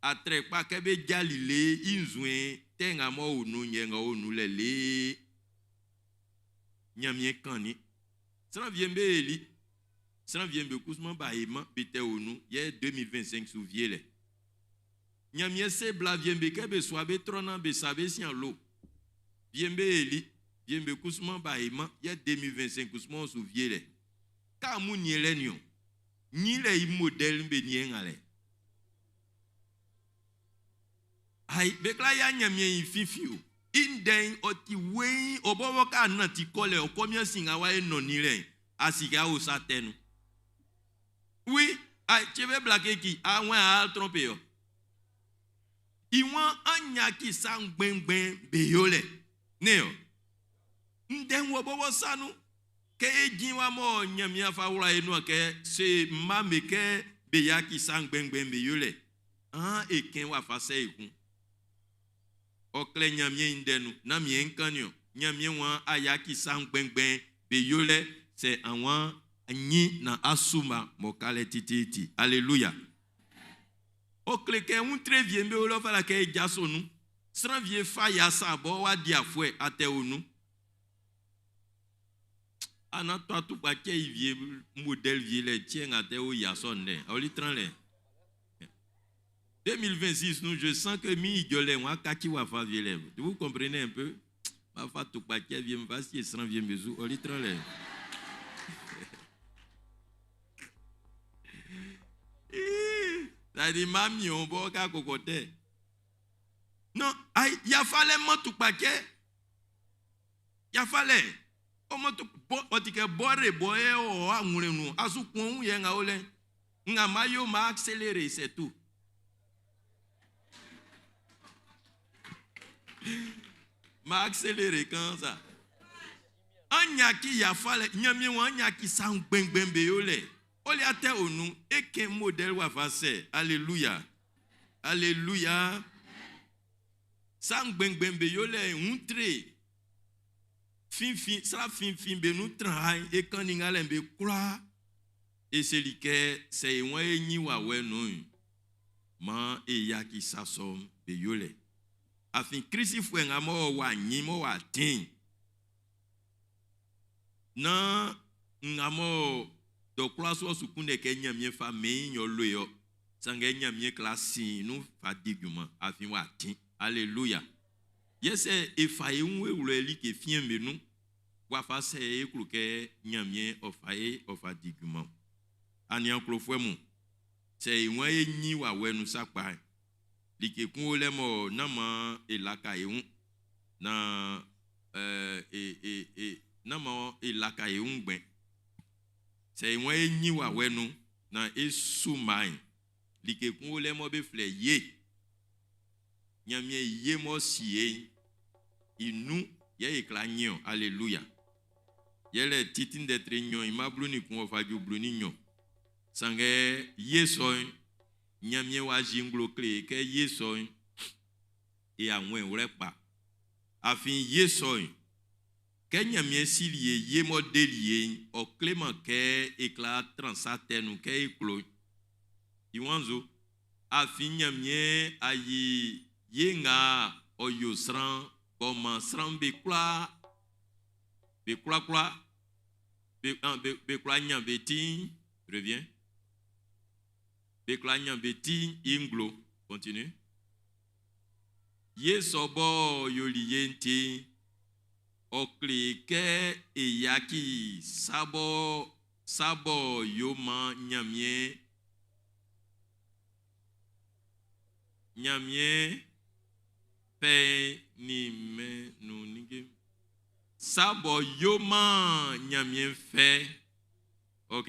Atre kpa kɛ be dzali le inzuen tɛ ŋa mɔ onu nyɛ ŋa onu lɛ le. Nyamie kan ni. Sran vie be eli. Sran vie be kusuma ba ema be tɛ onu yɛ 2025 sou vie lɛ. Nyamie se bla vie be kɛ be soa be trɔna be sa be sian lo. Vie be eli. Vie be kusuma ba ema yɛ 2025 kusuma sou vie lɛ. Ka mu nie lɛ niɔ. Nyi lɛ yi modèle be nie ŋa lɛ. Ayi be kla ya nyamie yi fifi o. Inden ɔti wei ɔbɔbɔ ka na ti kɔ lɛ ɔkɔ mia si ŋa wa ye nɔni lɛ. Asika wo sa tɛ nu. Oui, ayi tse be bla keki awɔn a trompe yɔ. Iwọn anya ki sa ngbengben be yo lɛ. Ne yɔ. Nden wɔ bɔbɔ sanu. Ke edzi wa mɔ nyamia fa wla ye nua ke se ma me ke be ya ki sa ngbengben be yo lɛ. An eken wa fa sɛ ekun. Ɔklɛ nyamie yi dɛnu na mie nkan niɔ. Nyamie wa aya ki sa ngbengben be yo lɛ sɛ àwọn anyi na asuma mɔkalɛ tititi. Alléluia. Ɔklɛ kɛ ŋutre vie be wolɔ fa la kɛ edza sonu. Sran vie fa ya sa bɔ wa di afɔe atɛ onu. Ana to atukpa tse yi vie modèle vie lɛ tse ŋa tɛ wo ya sɔn dɛ. Awoli tran lɛ. 2026, nous, je sens que mi idjolé, moi, kaki wa fa vie lɛ. Vous comprenez un peu? Ma fa atukpa tse vie, ma si sran vie mezu, oli tran lɛ. C'est-à-dire, mami, on boit qu'à cocoter. Non, aïe, y a fallu moi tout paquet. Y a fallu. O mo tout bo, o ti ke boire, boye, o, a moule nous. Azu kon ou ye nga ole. Nga mayo ma accéléré, c'est tout. Ma accéléré quand ça. Anya ki ya fallu, nyami wa anya ki sa ngbengben be yo le. Oli ate onu, eke modèle wa fa se. Alléluia. Alléluia. Sa ngbengben be yo le untre. Fin fin, sra fin fin be nou tran e kan ni ngale be kura. E se li ke se e wan e nyi wa we nou. Man e ya ki sa som be yo le. Afin Christ fwe nga mo wa nyi mo wa tin. Nan nga mo do kura so su kunde ke nyamie fa me nyo lo yo. Sanngɛ Ɲanmiɛn kwla sin nun fa di junman, afin w'a tin. Aleluya. Yɛ sɛ e fa e wun e wlɛ i like fiɛn'm be nun'n, wafa sɛ yɛ e klo kɛ Ɲanmiɛn ɔ fa e ɔ fa di junman ɔn? Aniaan klofuɛ mun, sɛ e waan é ɲín wawɛ nun sakpa'n, like kun o lɛ mɔ nán maan e laka e wun naan e e e nán maan e laka e wun ngbɛn. Sɛ e waan é ɲín wawɛ nun naan é sú mma'n, like kun o lɛ mɔ be flɛ ye. Ɲanmiɛn i ye m'ɔ si e'n, i nun yɛ e kwla ɲin ɔn. Aleluya. Yɛlɛ Tit ndɛ tre nɲɔn i mma 11 ɔ fa ju 12. Sanngɛ ye sɔ'n, Ɲanmiɛn w'a yi nglo kle e kɛ ye sɔ'n, e awɛn wlɛ kpa. Afin ye sɔ'n, kɛ Ɲanmiɛn sili e ye m'ɔ deli e'n, ɔ kleman kɛ e kwla tran sa tɛ nun kɛ e klo'n. I waan nzu? Afin Ɲanmiɛn a yi ye nga ɔ yo sran'n b'ɔ man sran'm be kwlaa be kwlakwla be, be, be kwla ɲan be ti'n, reviens. Be kwla ɲan be ti'n i nglo. Continue. Ye sɔ b'ɔ yoli ye'n ti'n, ɔ kle kɛ e yaci sa b'ɔ sa b'ɔ yo-man Nyanmiɛn Nyanmiɛn fɛ'n nin mɛn nun ninnge'm sa b'ɔ yo-man Nyanmiɛn fɛ. Ok.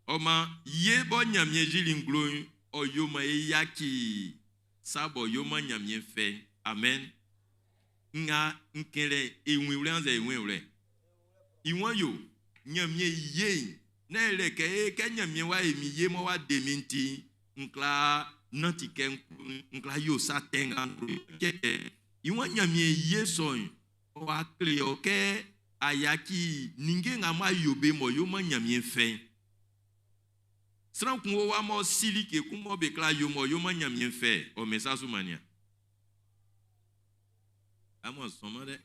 Ɔ man ye bɔ Nyanmiɛn yili nglo'n, ɔ yo man e yaci sa b'ɔ yo-man Nyanmiɛn fɛ'n. Amen. Nga n kɛn lɛ'n, e wun i wlɛ annzɛ e wun i wlɛ? I wan yo, Nyanmiɛn i ye'n, nán e lɛ kɛ ee, kɛ Nyanmiɛn w'a yi min ye m'ɔ w'a de min'n ti'n, n kwla nanti kɛ n klo'n, n kwla yo sa tɛ nga n klo'n. Cɛcɛ. I wan Nyanmiɛn i ye sɔ'n, ɔ wa kle ɔ kɛ a yaci ninnge nga m'a yo be m'ɔ yoman Ɲanmiɛn fɛ'n. Sran kun o wa m'ɔ si like kun mɔ be kwla yo m'ɔ yoman Ɲanmiɛn fɛ, ɔ mɛn sa su man nian. Amun a sɔnman dɛ.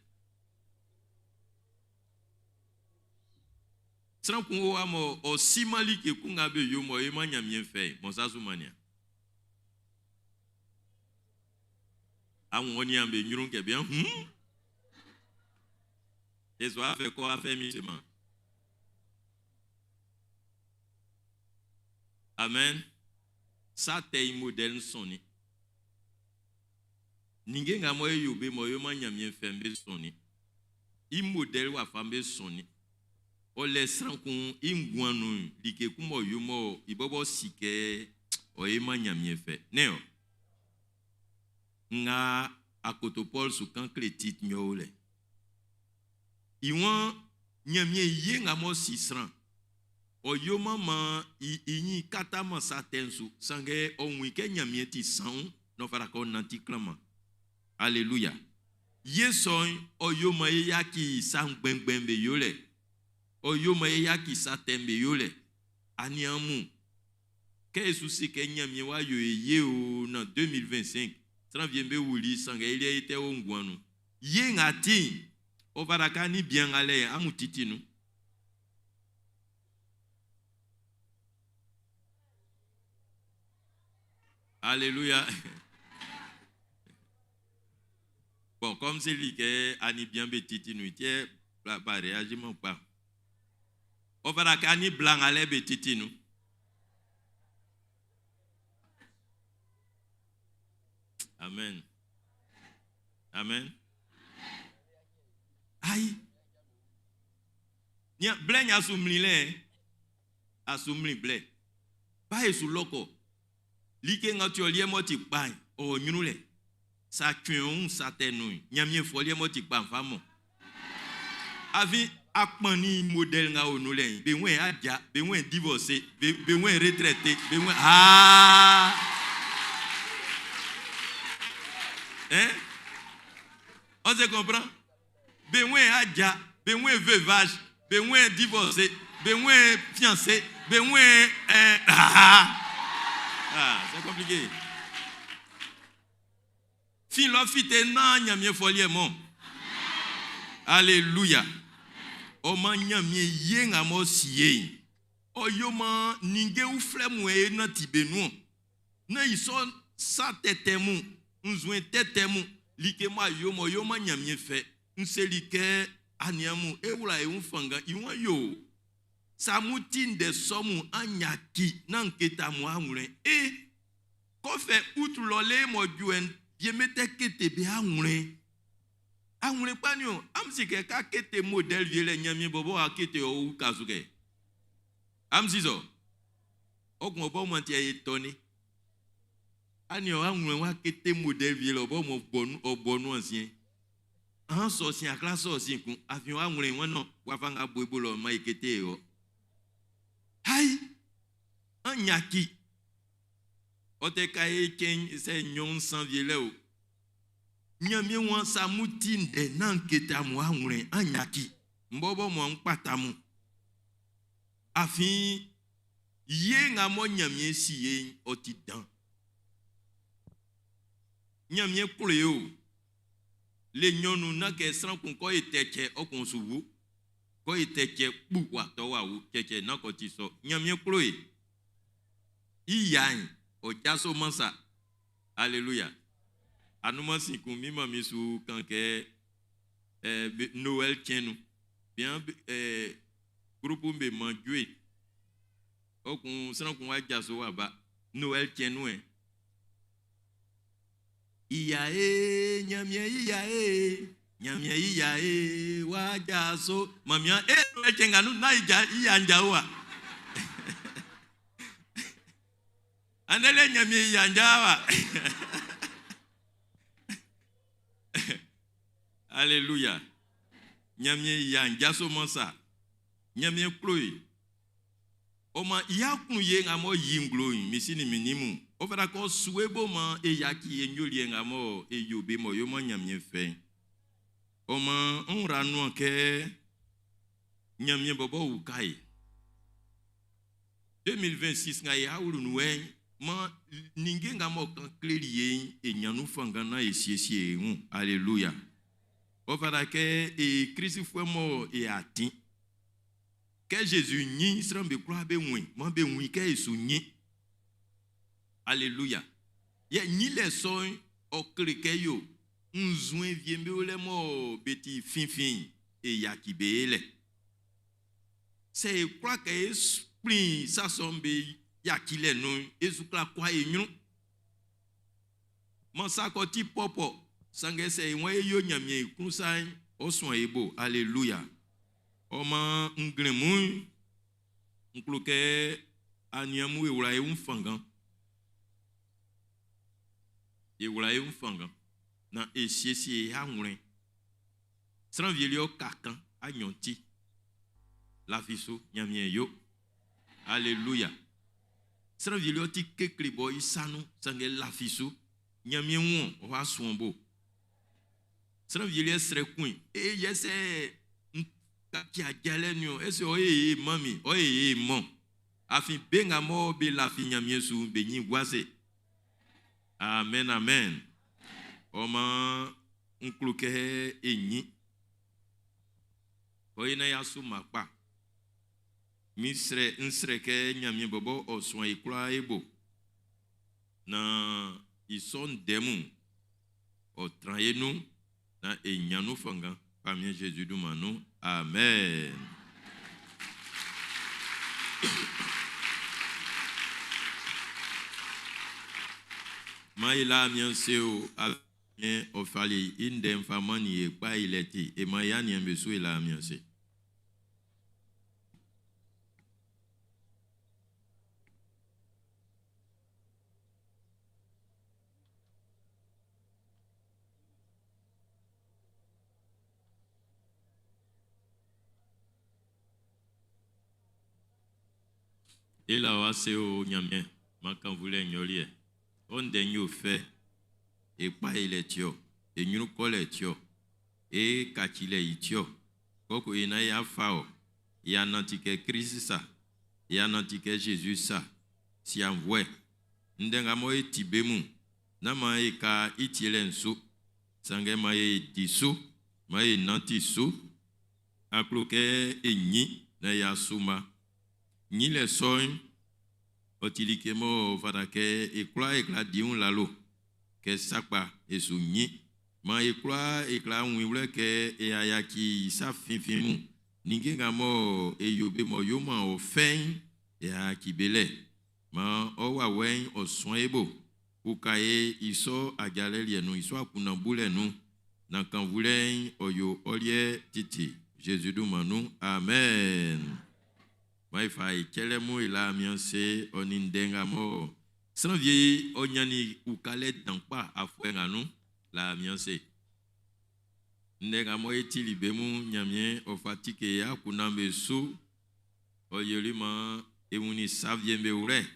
Sran kun o wa mɔ ɔ siman like kun nga be yo m'ɔ yoman Ɲanmiɛn fɛ'n, mɔ sa su man nian. Amun ɔ nian be ɲrun kɛ be hmm. Ezo afɛ kɔ afɛ mi sema. Amen. Sa tɛ i modèle sɔnnin. Ninnge nga mɔ e yo be mɔ yo man Ɲanmiɛn fɛ'n be sɔnnin. I modèle wafa'm be sɔnnin. Ɔ lɛ sran kun i nguan nun'n, like kun m'ɔ yo mɔ i bɔbɔ si kɛ ɔ ye man Ɲanmiɛn fɛ. Nɛ́n ɔ? Nga akoto Pɔlu su kan kle Tit yɛ o lɛ. I waan, Ɲanmiɛn i ye nga m'ɔ si sran, ɔ yoman maan i i ɲin kataman sa tɛ'n su, sanngɛ ɔ wun i kɛ Ɲanmiɛn ti sanwun naan ɔ fata kɛ ɔ nanti klanman. Aleluya! Ye sɔ'n, ɔ yo maan e yaci sa ngbɛnngbɛn'm be yolɛ. Ɔ yo maan e yaci sa tɛ'm be yolɛ. Aniaan mun, kɛ e su se kɛ Ɲanmiɛn w'a yo e ye o naan 2025, sran wie'm be wuli, sanngɛ e liɛ e tɛ o nguan nun. Ye nga ti'n, ɔ fata kɛ a nin bian nga lɛ'n amun titi nun. Alléluia. Bon, comme c'est lui que a nin bian be titi nun'n, ti yɛ b'a réagiman kpa. Ɔ fata kɛ a nin bla nga lɛ be titi nun. Amen. Amen. Ayi. Nian, blɛ nya su mlin lɛ. A su mlin blɛ. Ba e su lɔkɔ. Like nga ti ɔ liɛ m'ɔ ti kpa'n, ɔ o ɲrun lɛ. Sa cuɛn ɔ wun sa tɛ nun'n, Ɲanmiɛn fɔ liɛ m'ɔ ti kpa'n fa mɔ. Afin akpannin modèle nga o nun lɛ'n, be wɛn aja, be wɛn divorcé, be, be wɛn retraité, be wɛn aa. Hein? On se comprend? Be wɛn aja, be wɛn veuvage, be wɛn divorcé, be wɛn fiancé, be wɛn eh, ah, ah, c'est compliqué. Fin lɔ fite naan Ɲanmiɛn fɔ liɛ mɔ. Aleluya. Ɔ man Ɲanmiɛn ye nga m'ɔ si ye'n. Ɔ yo maan ninnge uflɛ mun e nanti be nun. Na i sɔ sa tɛtɛ mun, nzuɛn tɛtɛ mun, like mɔ a yo m'ɔ yoman Ɲanmiɛn fɛ. N seli kɛ aniaan mun, e wla e wun fanngan. I wan yo, sa mun ti ndɛ sɔ mun an yaki nán keta mun awlɛn. E kɔfɛ utu lɔ le mɔ juɛn yemete kete be awlɛn. Awlɛn kpa ni o, am si kɛ ka kete modèle vie lɛ Ɲanmiɛn bɔbɔ a kete ɔ wu kasu kɛ. Am si sɔ. Ɔkun ɔbɔ mo ti ye tɔni. Ani ɔ awlɛn wa kete modèle vie lɛ ɔbɔ mo bɔnu ɔbɔnu ancien. An sɔ si akla sɔ si kun afi wa awlɛn wa no wa fa nga bo ebo lɔ ma ekete yo. Hai! An nyaki. Ɔtɛ ka ye ken se nyon san vie lɛ o. Ɲanmiɛn wan sa mu ti ndɛ nan keta mu awlɛn an nyaki. Mbɔbɔ mu an kpata mu. Afin ye nga mɔ Ɲanmiɛn si ye ɔ ti dan. Ɲanmiɛn klo ye o. Le nyɔnu na kɛ sran kun kɔ ye tɛ cɛ ɔ kun su wu. Kɔ ye tɛ cɛ kpu wa tɔ wa wu cɛcɛ na kɔ ti sɔ. Ɲanmiɛn klo ye. I yan ɔ jaso mansa. Alléluia. Anuma si kun mi ma mi su kan kɛ Noël tiɛn nu. Bien groupe be man jue. O kun sran kun wa jaso wa ba Noël tiɛn nu e. Iya e Ɲanmiɛn iya e Ɲanmiɛn iya e wa jaso mamia e Noël tiɛn nganu na ija iya nja wa. Anele Ɲanmiɛn iya nja wa. Alléluia. Ɲanmiɛn iya njaso mansa. Ɲanmiɛn klo e. O ma ya kun ye nga mo yi nglo yin misi ni minimu. O fara ko suwe bo ma e ya ki e nyoli e nga mo e yo be mo yo ma Ɲanmiɛn fɛ. O ma n ra nu ke Ɲanmiɛn bɔbɔ wu kai. 2026 nga ya wulu nu e ma ninge nga mo kan kleri ye e nyanu fanga na e siesie e hun. Alléluia. O fara ke e Christ fwe mo e atin. Ke Jésus nyi sran be kura be win, ma be win ke Yesu nyi. Alléluia. Ye nyi le son o kle ke yo nzuen vie mbe ole mo beti finfin e ya ki be le. Se e kura ke esprit sa son be ya ki le nu Yesu kla kwa e nyu. Man sa ko ti popo sange se e won e yo nyamie e kun san o son e bo. Alléluia. O ma ngren mu nklo ke aniamu e wla e un fangan. E wla e un fangan. Na e siesie e anwren. Sran vie li o kakan anyonti. La fiso nyamie yo. Alléluia. Sran vie li o ti kekle bo isanu sange la fiso nyamie won o wa son bo. Sran vie li sre kun e yese ki ajale ni o ese o ye mami o ye mo afin be nga mo be la fi nyamie su be nyi gwase. Amen amen. O ma nklo ke enyi o ye na ya su makpa mi sre nsre ke nyamie bobo o so e kura ebo na ison demu o trayenu na enyanu fanga parmi Jésus du manu. Amen. Maïla mianseo a ofali indem famani e pa ileti e mayani embesu ila mianse. Ila wa se o nyamien makan vule nyolie. On de nyo fe e pa ile tio e nyuru kole tio e kachile itio. Koko ina ya fa o ya nantike Christ sa ya nantike Jésus sa si anvwe ndenga mo e tibemu na ma e ka itiele nso sange ma e diso ma e nanti so akloke enyi na ya suma. Ɲinlɛ sɔ'n, ɔ ti like m'ɔ fata kɛ e kwlaa e kwla di wun lalo kɛ sakpa e su ɲin. Maan e kwlaa e kwla wun i wlɛ kɛ e a yaci sa finfin mun, ninnge nga mɔ e yo be m'ɔ yoman ɔ fɛ'n, e a yaci be lɛ. Maan ɔ wawɛ'n ɔ suan e bo, uka e i sɔ ajalɛ liɛ nun, i sɔ akunndan bulɛ nun, naan kannvulɛ'n ɔ yo ɔ liɛ titi. Zezi dunman nun, amen. Maan e fa e cɛlɛ mun e la amun ase ɔ nin ndɛ nga mɔ sran wie ɔ ɲannin ukalɛ dan kpa afuɛ nga nun la amun ase. Ndɛ nga mɔ e tili be mun Ɲanmiɛn ɔ fa tike e akunndan be su, ɔ yoli maan e wunnin sa wie'm be wlɛ,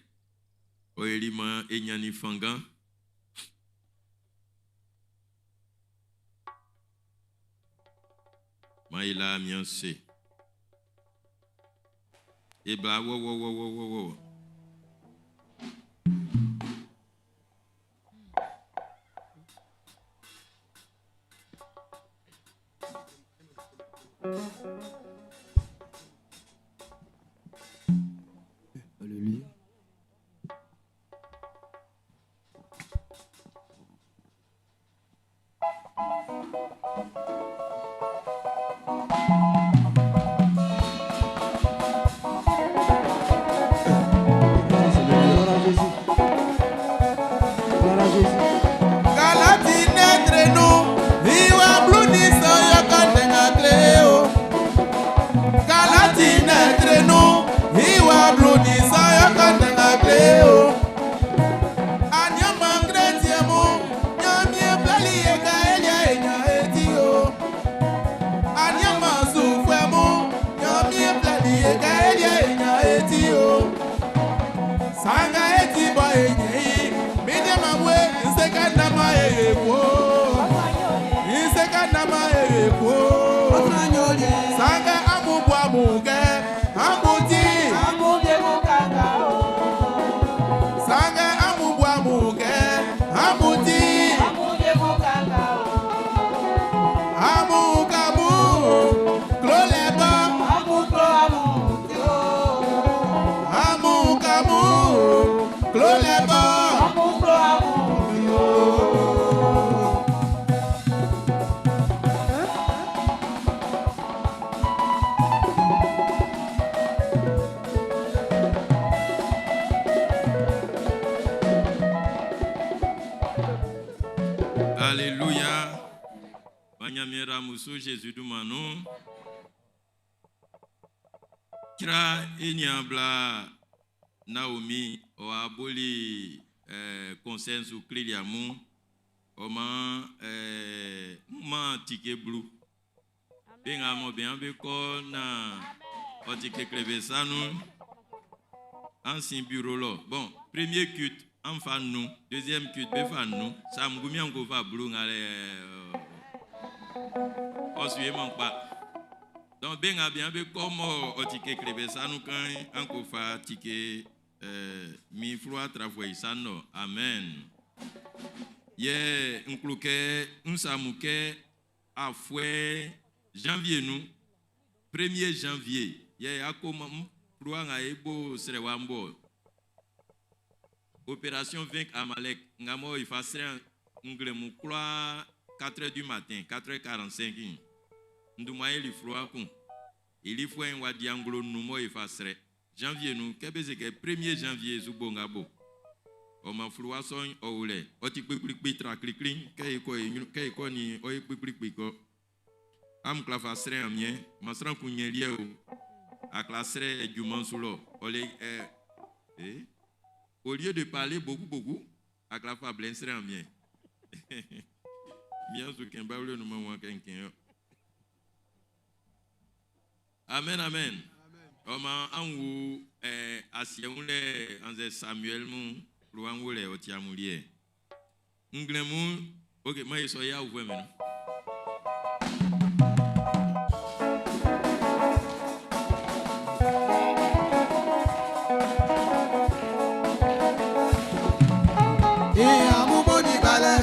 ɔ yoli maan e ɲannin fanngan. Maan e la amun ase. E bla wɔ wɔ wɔ wɔ wɔ wɔ. Alléluia. Gloire à Jésus. Gloire à Jésus. Galati netre nu, iwa bluni soyo kondenga kleo. Galati netre nu, iwa bluni soyo kondenga kleo. Anyama ngretie mu, nyamie blali eka elia enya etio. Anyama sufwe mu, nyamie blali eka elia enya etio. Sanga eti bo enye yi, midie mamwe, nseka nama eye kwo. Nseka nama eye kwo. Sanga amu bu amu ke, amu ti. Sanga amu bu amu ke, amu ti. Amu kamu, klo le bo. Amu kamu, klo le bo. Alléluia. Banyamira musu Jésus dumanu. Kira eniabla Naomi o aboli consensus kliliamu o ma ma tike blue. Benga mo bien be ko na o tike klebe sanu. Ancien bureau là. Bon, premier culte en fa nous, deuxième culte be fa nous. Ça m'goumi en ko fa blue ngale o suye mon pa. Donc benga bien be comme o tike klebe sanu kan en ko fa tike mi floi travail sano. Amen. Ye nkluke nsamuke afwe janvier nous 1er janvier ye akoma floi nga ebo srewa mbo. Opération vaincre Amalek ngamo il fa sre ngle mu kloa 4h du matin, 4h45. Nduma li floi kun. Il faut un wadi anglo numo il fa sre. Janvier nous kebeze ke 1er janvier zubo ngabo. O ma floi son o wule. O ti kpikpikpi tra klikli ke iko ke iko ni o kpikpikpi ko. Am klafa sre amien, masran kunye lié o. Akla sre juman sulo. Ole eh au lieu de parler beaucoup beaucoup, aklafa blen sre amien. Bien sûr qu'un baoulé nous m'a quelqu'un. Amen amen. O ma an wu asienle anze Samuel mu lo an wole o ti amulie. Ngle mu OK, moi so ya ouvre maintenant. E amu boni balẹ.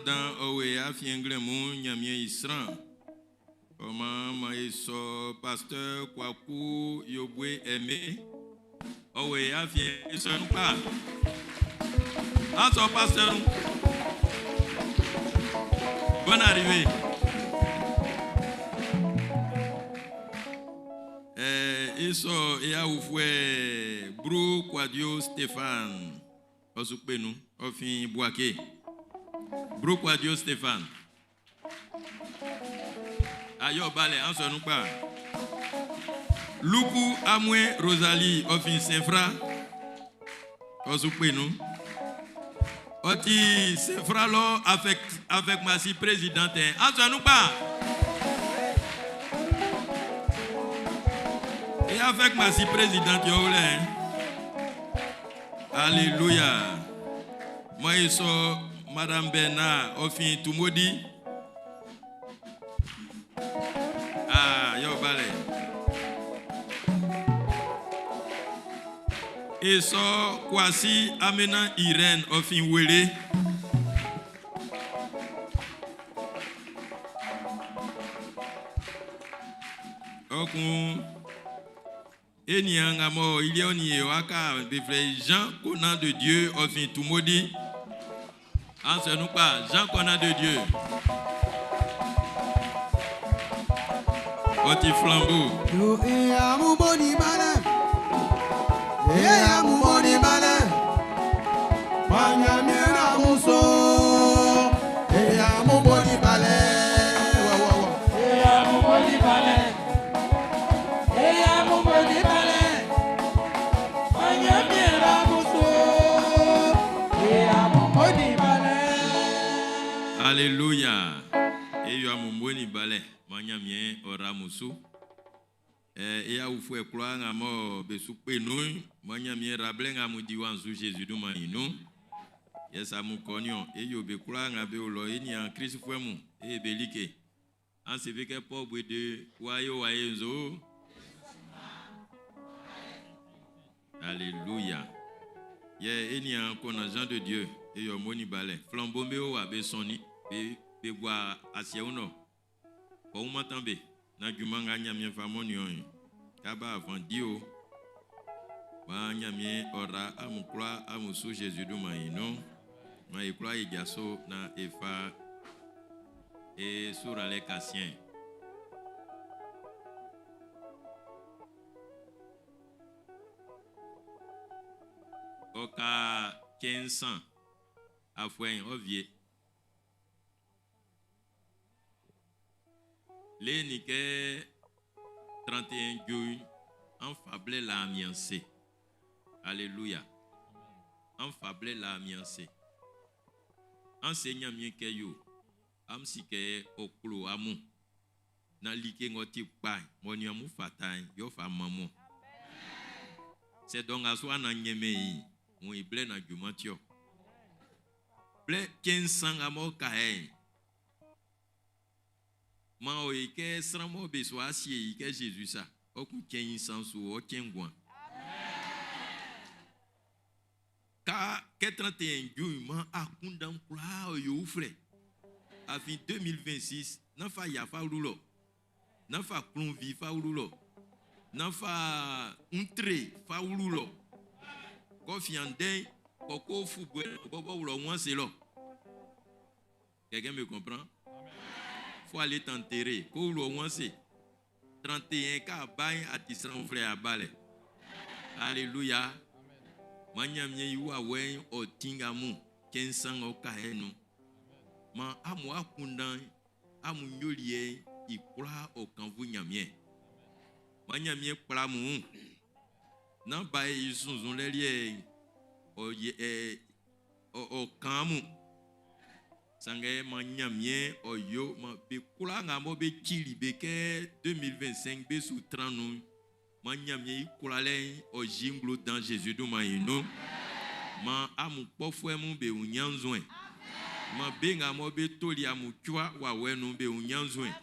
dan ɔwe afiɛn mu Ɲanmiɛn i sran. Ɔma ma e sɔ pasteur Kwaku Yobwe Aimé. Ɔwe afiɛn sɔ kpa. Asɔ pasteur. Bonne arrivée. Esɔ eawufue Bru Kwadio Stéphane. Ɔsukpenu ɔfin Bouaké. Bru Kwadio Stéphane. Ayo balẹ̀ ansọ̀nùpà. Luku Amwe Rosalie ɔfin Sefra. Ɔsukpenu. Ɔti Sefra lɔ avec avec masi présidente. Ansọ̀nùpà. Et avec masi présidente yo lɛ. Alléluia. Moi je suis Madame Bernard ɔfin Tumodi. Ah, yo balẹ̀. Esɔ Kwasi Amena Irène ɔfin Wele. Ɔkun eniyan ŋamɔ ilé ɔni waka beflɛ Jean Conan de Dieu ɔfin Tumodi. Ansɛnukpa Jean Conan de Dieu. Ɔti flambeau. Yo e amu boni bale. E amu boni bale. Manyamira muso. E amu boni bale. Wa wa wa. E amu boni bale. E amu boni bale. Manyamira muso. E amu boni bale. Alléluia. E yo amu boni bale. Manyamie ɔra musu. E ya ufu eklo nga mo besu penu. Manyamie rable nga mu diwanzu Jésus du maninu. Yes amu konyo. E yo be klo nga be ulo e ni an Christ fwemu. E belike. An se be ke po bwe de wayo waye nzo. Alléluia. Ye e ni an kona Jean de Dieu. E yo moni bale. Flambeau me wa be soni. Be be gwa asie uno. Ko matambe na juma nga nyamie fa moni on. Kaba avant dio. Ba nyamie ora amukla amusu Jésus du manino. Ma ikla ijaso na efa e sura le kasien. Oka 1500 afwen ovie. Le ni ke 31 juin en fable la amiancé. Alléluia. En fable la amiancé. Enseignant mien ke yo. Am si ke oklo amu. Na like ngoti pa moni amu fatan yo fa maman. C'est donc à soi na nyeme yi. Mon ible na jumatio. Ble 1500 amo ka e. Ma o ke sranmo be so asie yi ke Jésus sa. O kun 1500 so o kengwan. Ka ke 31 juin ma akunda kula o yo frè. Afin 2026 na fa ya fa rulo. Na fa klonvi fa rulo. Na fa untre fa rulo. Ko fiande ko ko fubwe ko bo wulo won se lo. Quelqu'un me comprend? Faut aller t'enterrer. Ko wulo won se. 31 ka bay atisran frère abale. Alléluia. Manyamie yuwa wen o tingamu 1500 o ka enu. Ma amu akundan amu nyolie ikura o kanvu nyamie. Manyamie kplamu. Na ba isunzun lelie o ye e o kamu. Sange manyamie o yo ma be kula nga mo be chili be ke 2025 be sou 30 nou. Manyamie ikura le o jinglo dans Jésus do ma ino. Ma amu pofwe mu be unyanzwen. Ma be nga mo be toli amu chwa wa wenu be unyanzwen.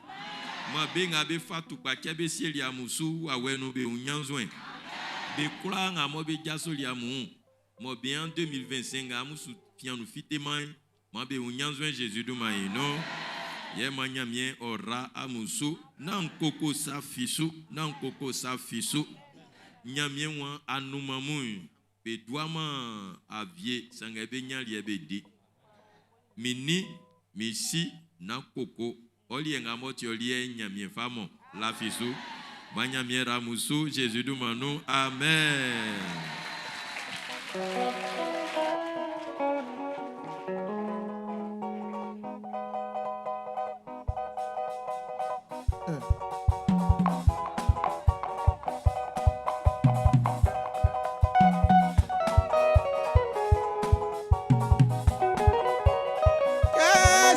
Ma be nga be fatu pa ke be sieli amu su wa wenu be unyanzwen. Be kula nga mo be jasoli amu. Mo be en 2025 nga amu su fianu fiteman. Man be wun ɲannzuɛn Zezi dunman'n i nun. Yɛ man Ɲanmiɛn ɔ ra amun su. Nán koko sa fi su, nán koko sa fi su. Ɲanmiɛn waan anunman mun'n, be duaman awie, sanngɛ be ɲan liɛ be di. Min nin, min si, nán koko. Ɔ liɛ nga m'ɔ ti ɔ liɛ'n Ɲanmiɛn fa mɔ, lafi su. Man Ɲanmiɛn ra amun su Zezi dunman nun. Amen. Kɛ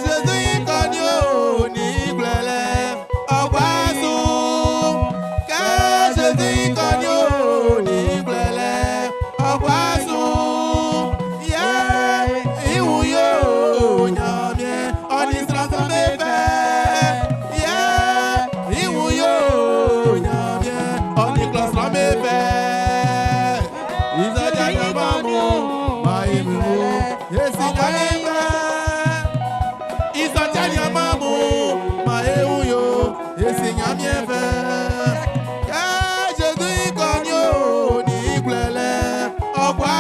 Zezi kɔni o ni ngwlɛlɛ ɔ gua su. Kɛ Zezi kɔni o ni ngwlɛlɛ ɔ gua su. Yɛ i wun yo Ɲanmiɛn ɔ nin sran sɔ'm be fɛ. Yɛ i wun yo Ɲanmiɛn ɔ nin klɔ sran'm be fɛ. Ìsọjí àyànmọ́ mu, máa ìlú èsì Ɲanmiɛn fɛ. Ìsọjí àyànmọ́ mu, máa ewu yo, èsì Ɲanmiɛn fɛ. Kɛ Zezi kɔni o ní ngwlɛlɛ ɔ gua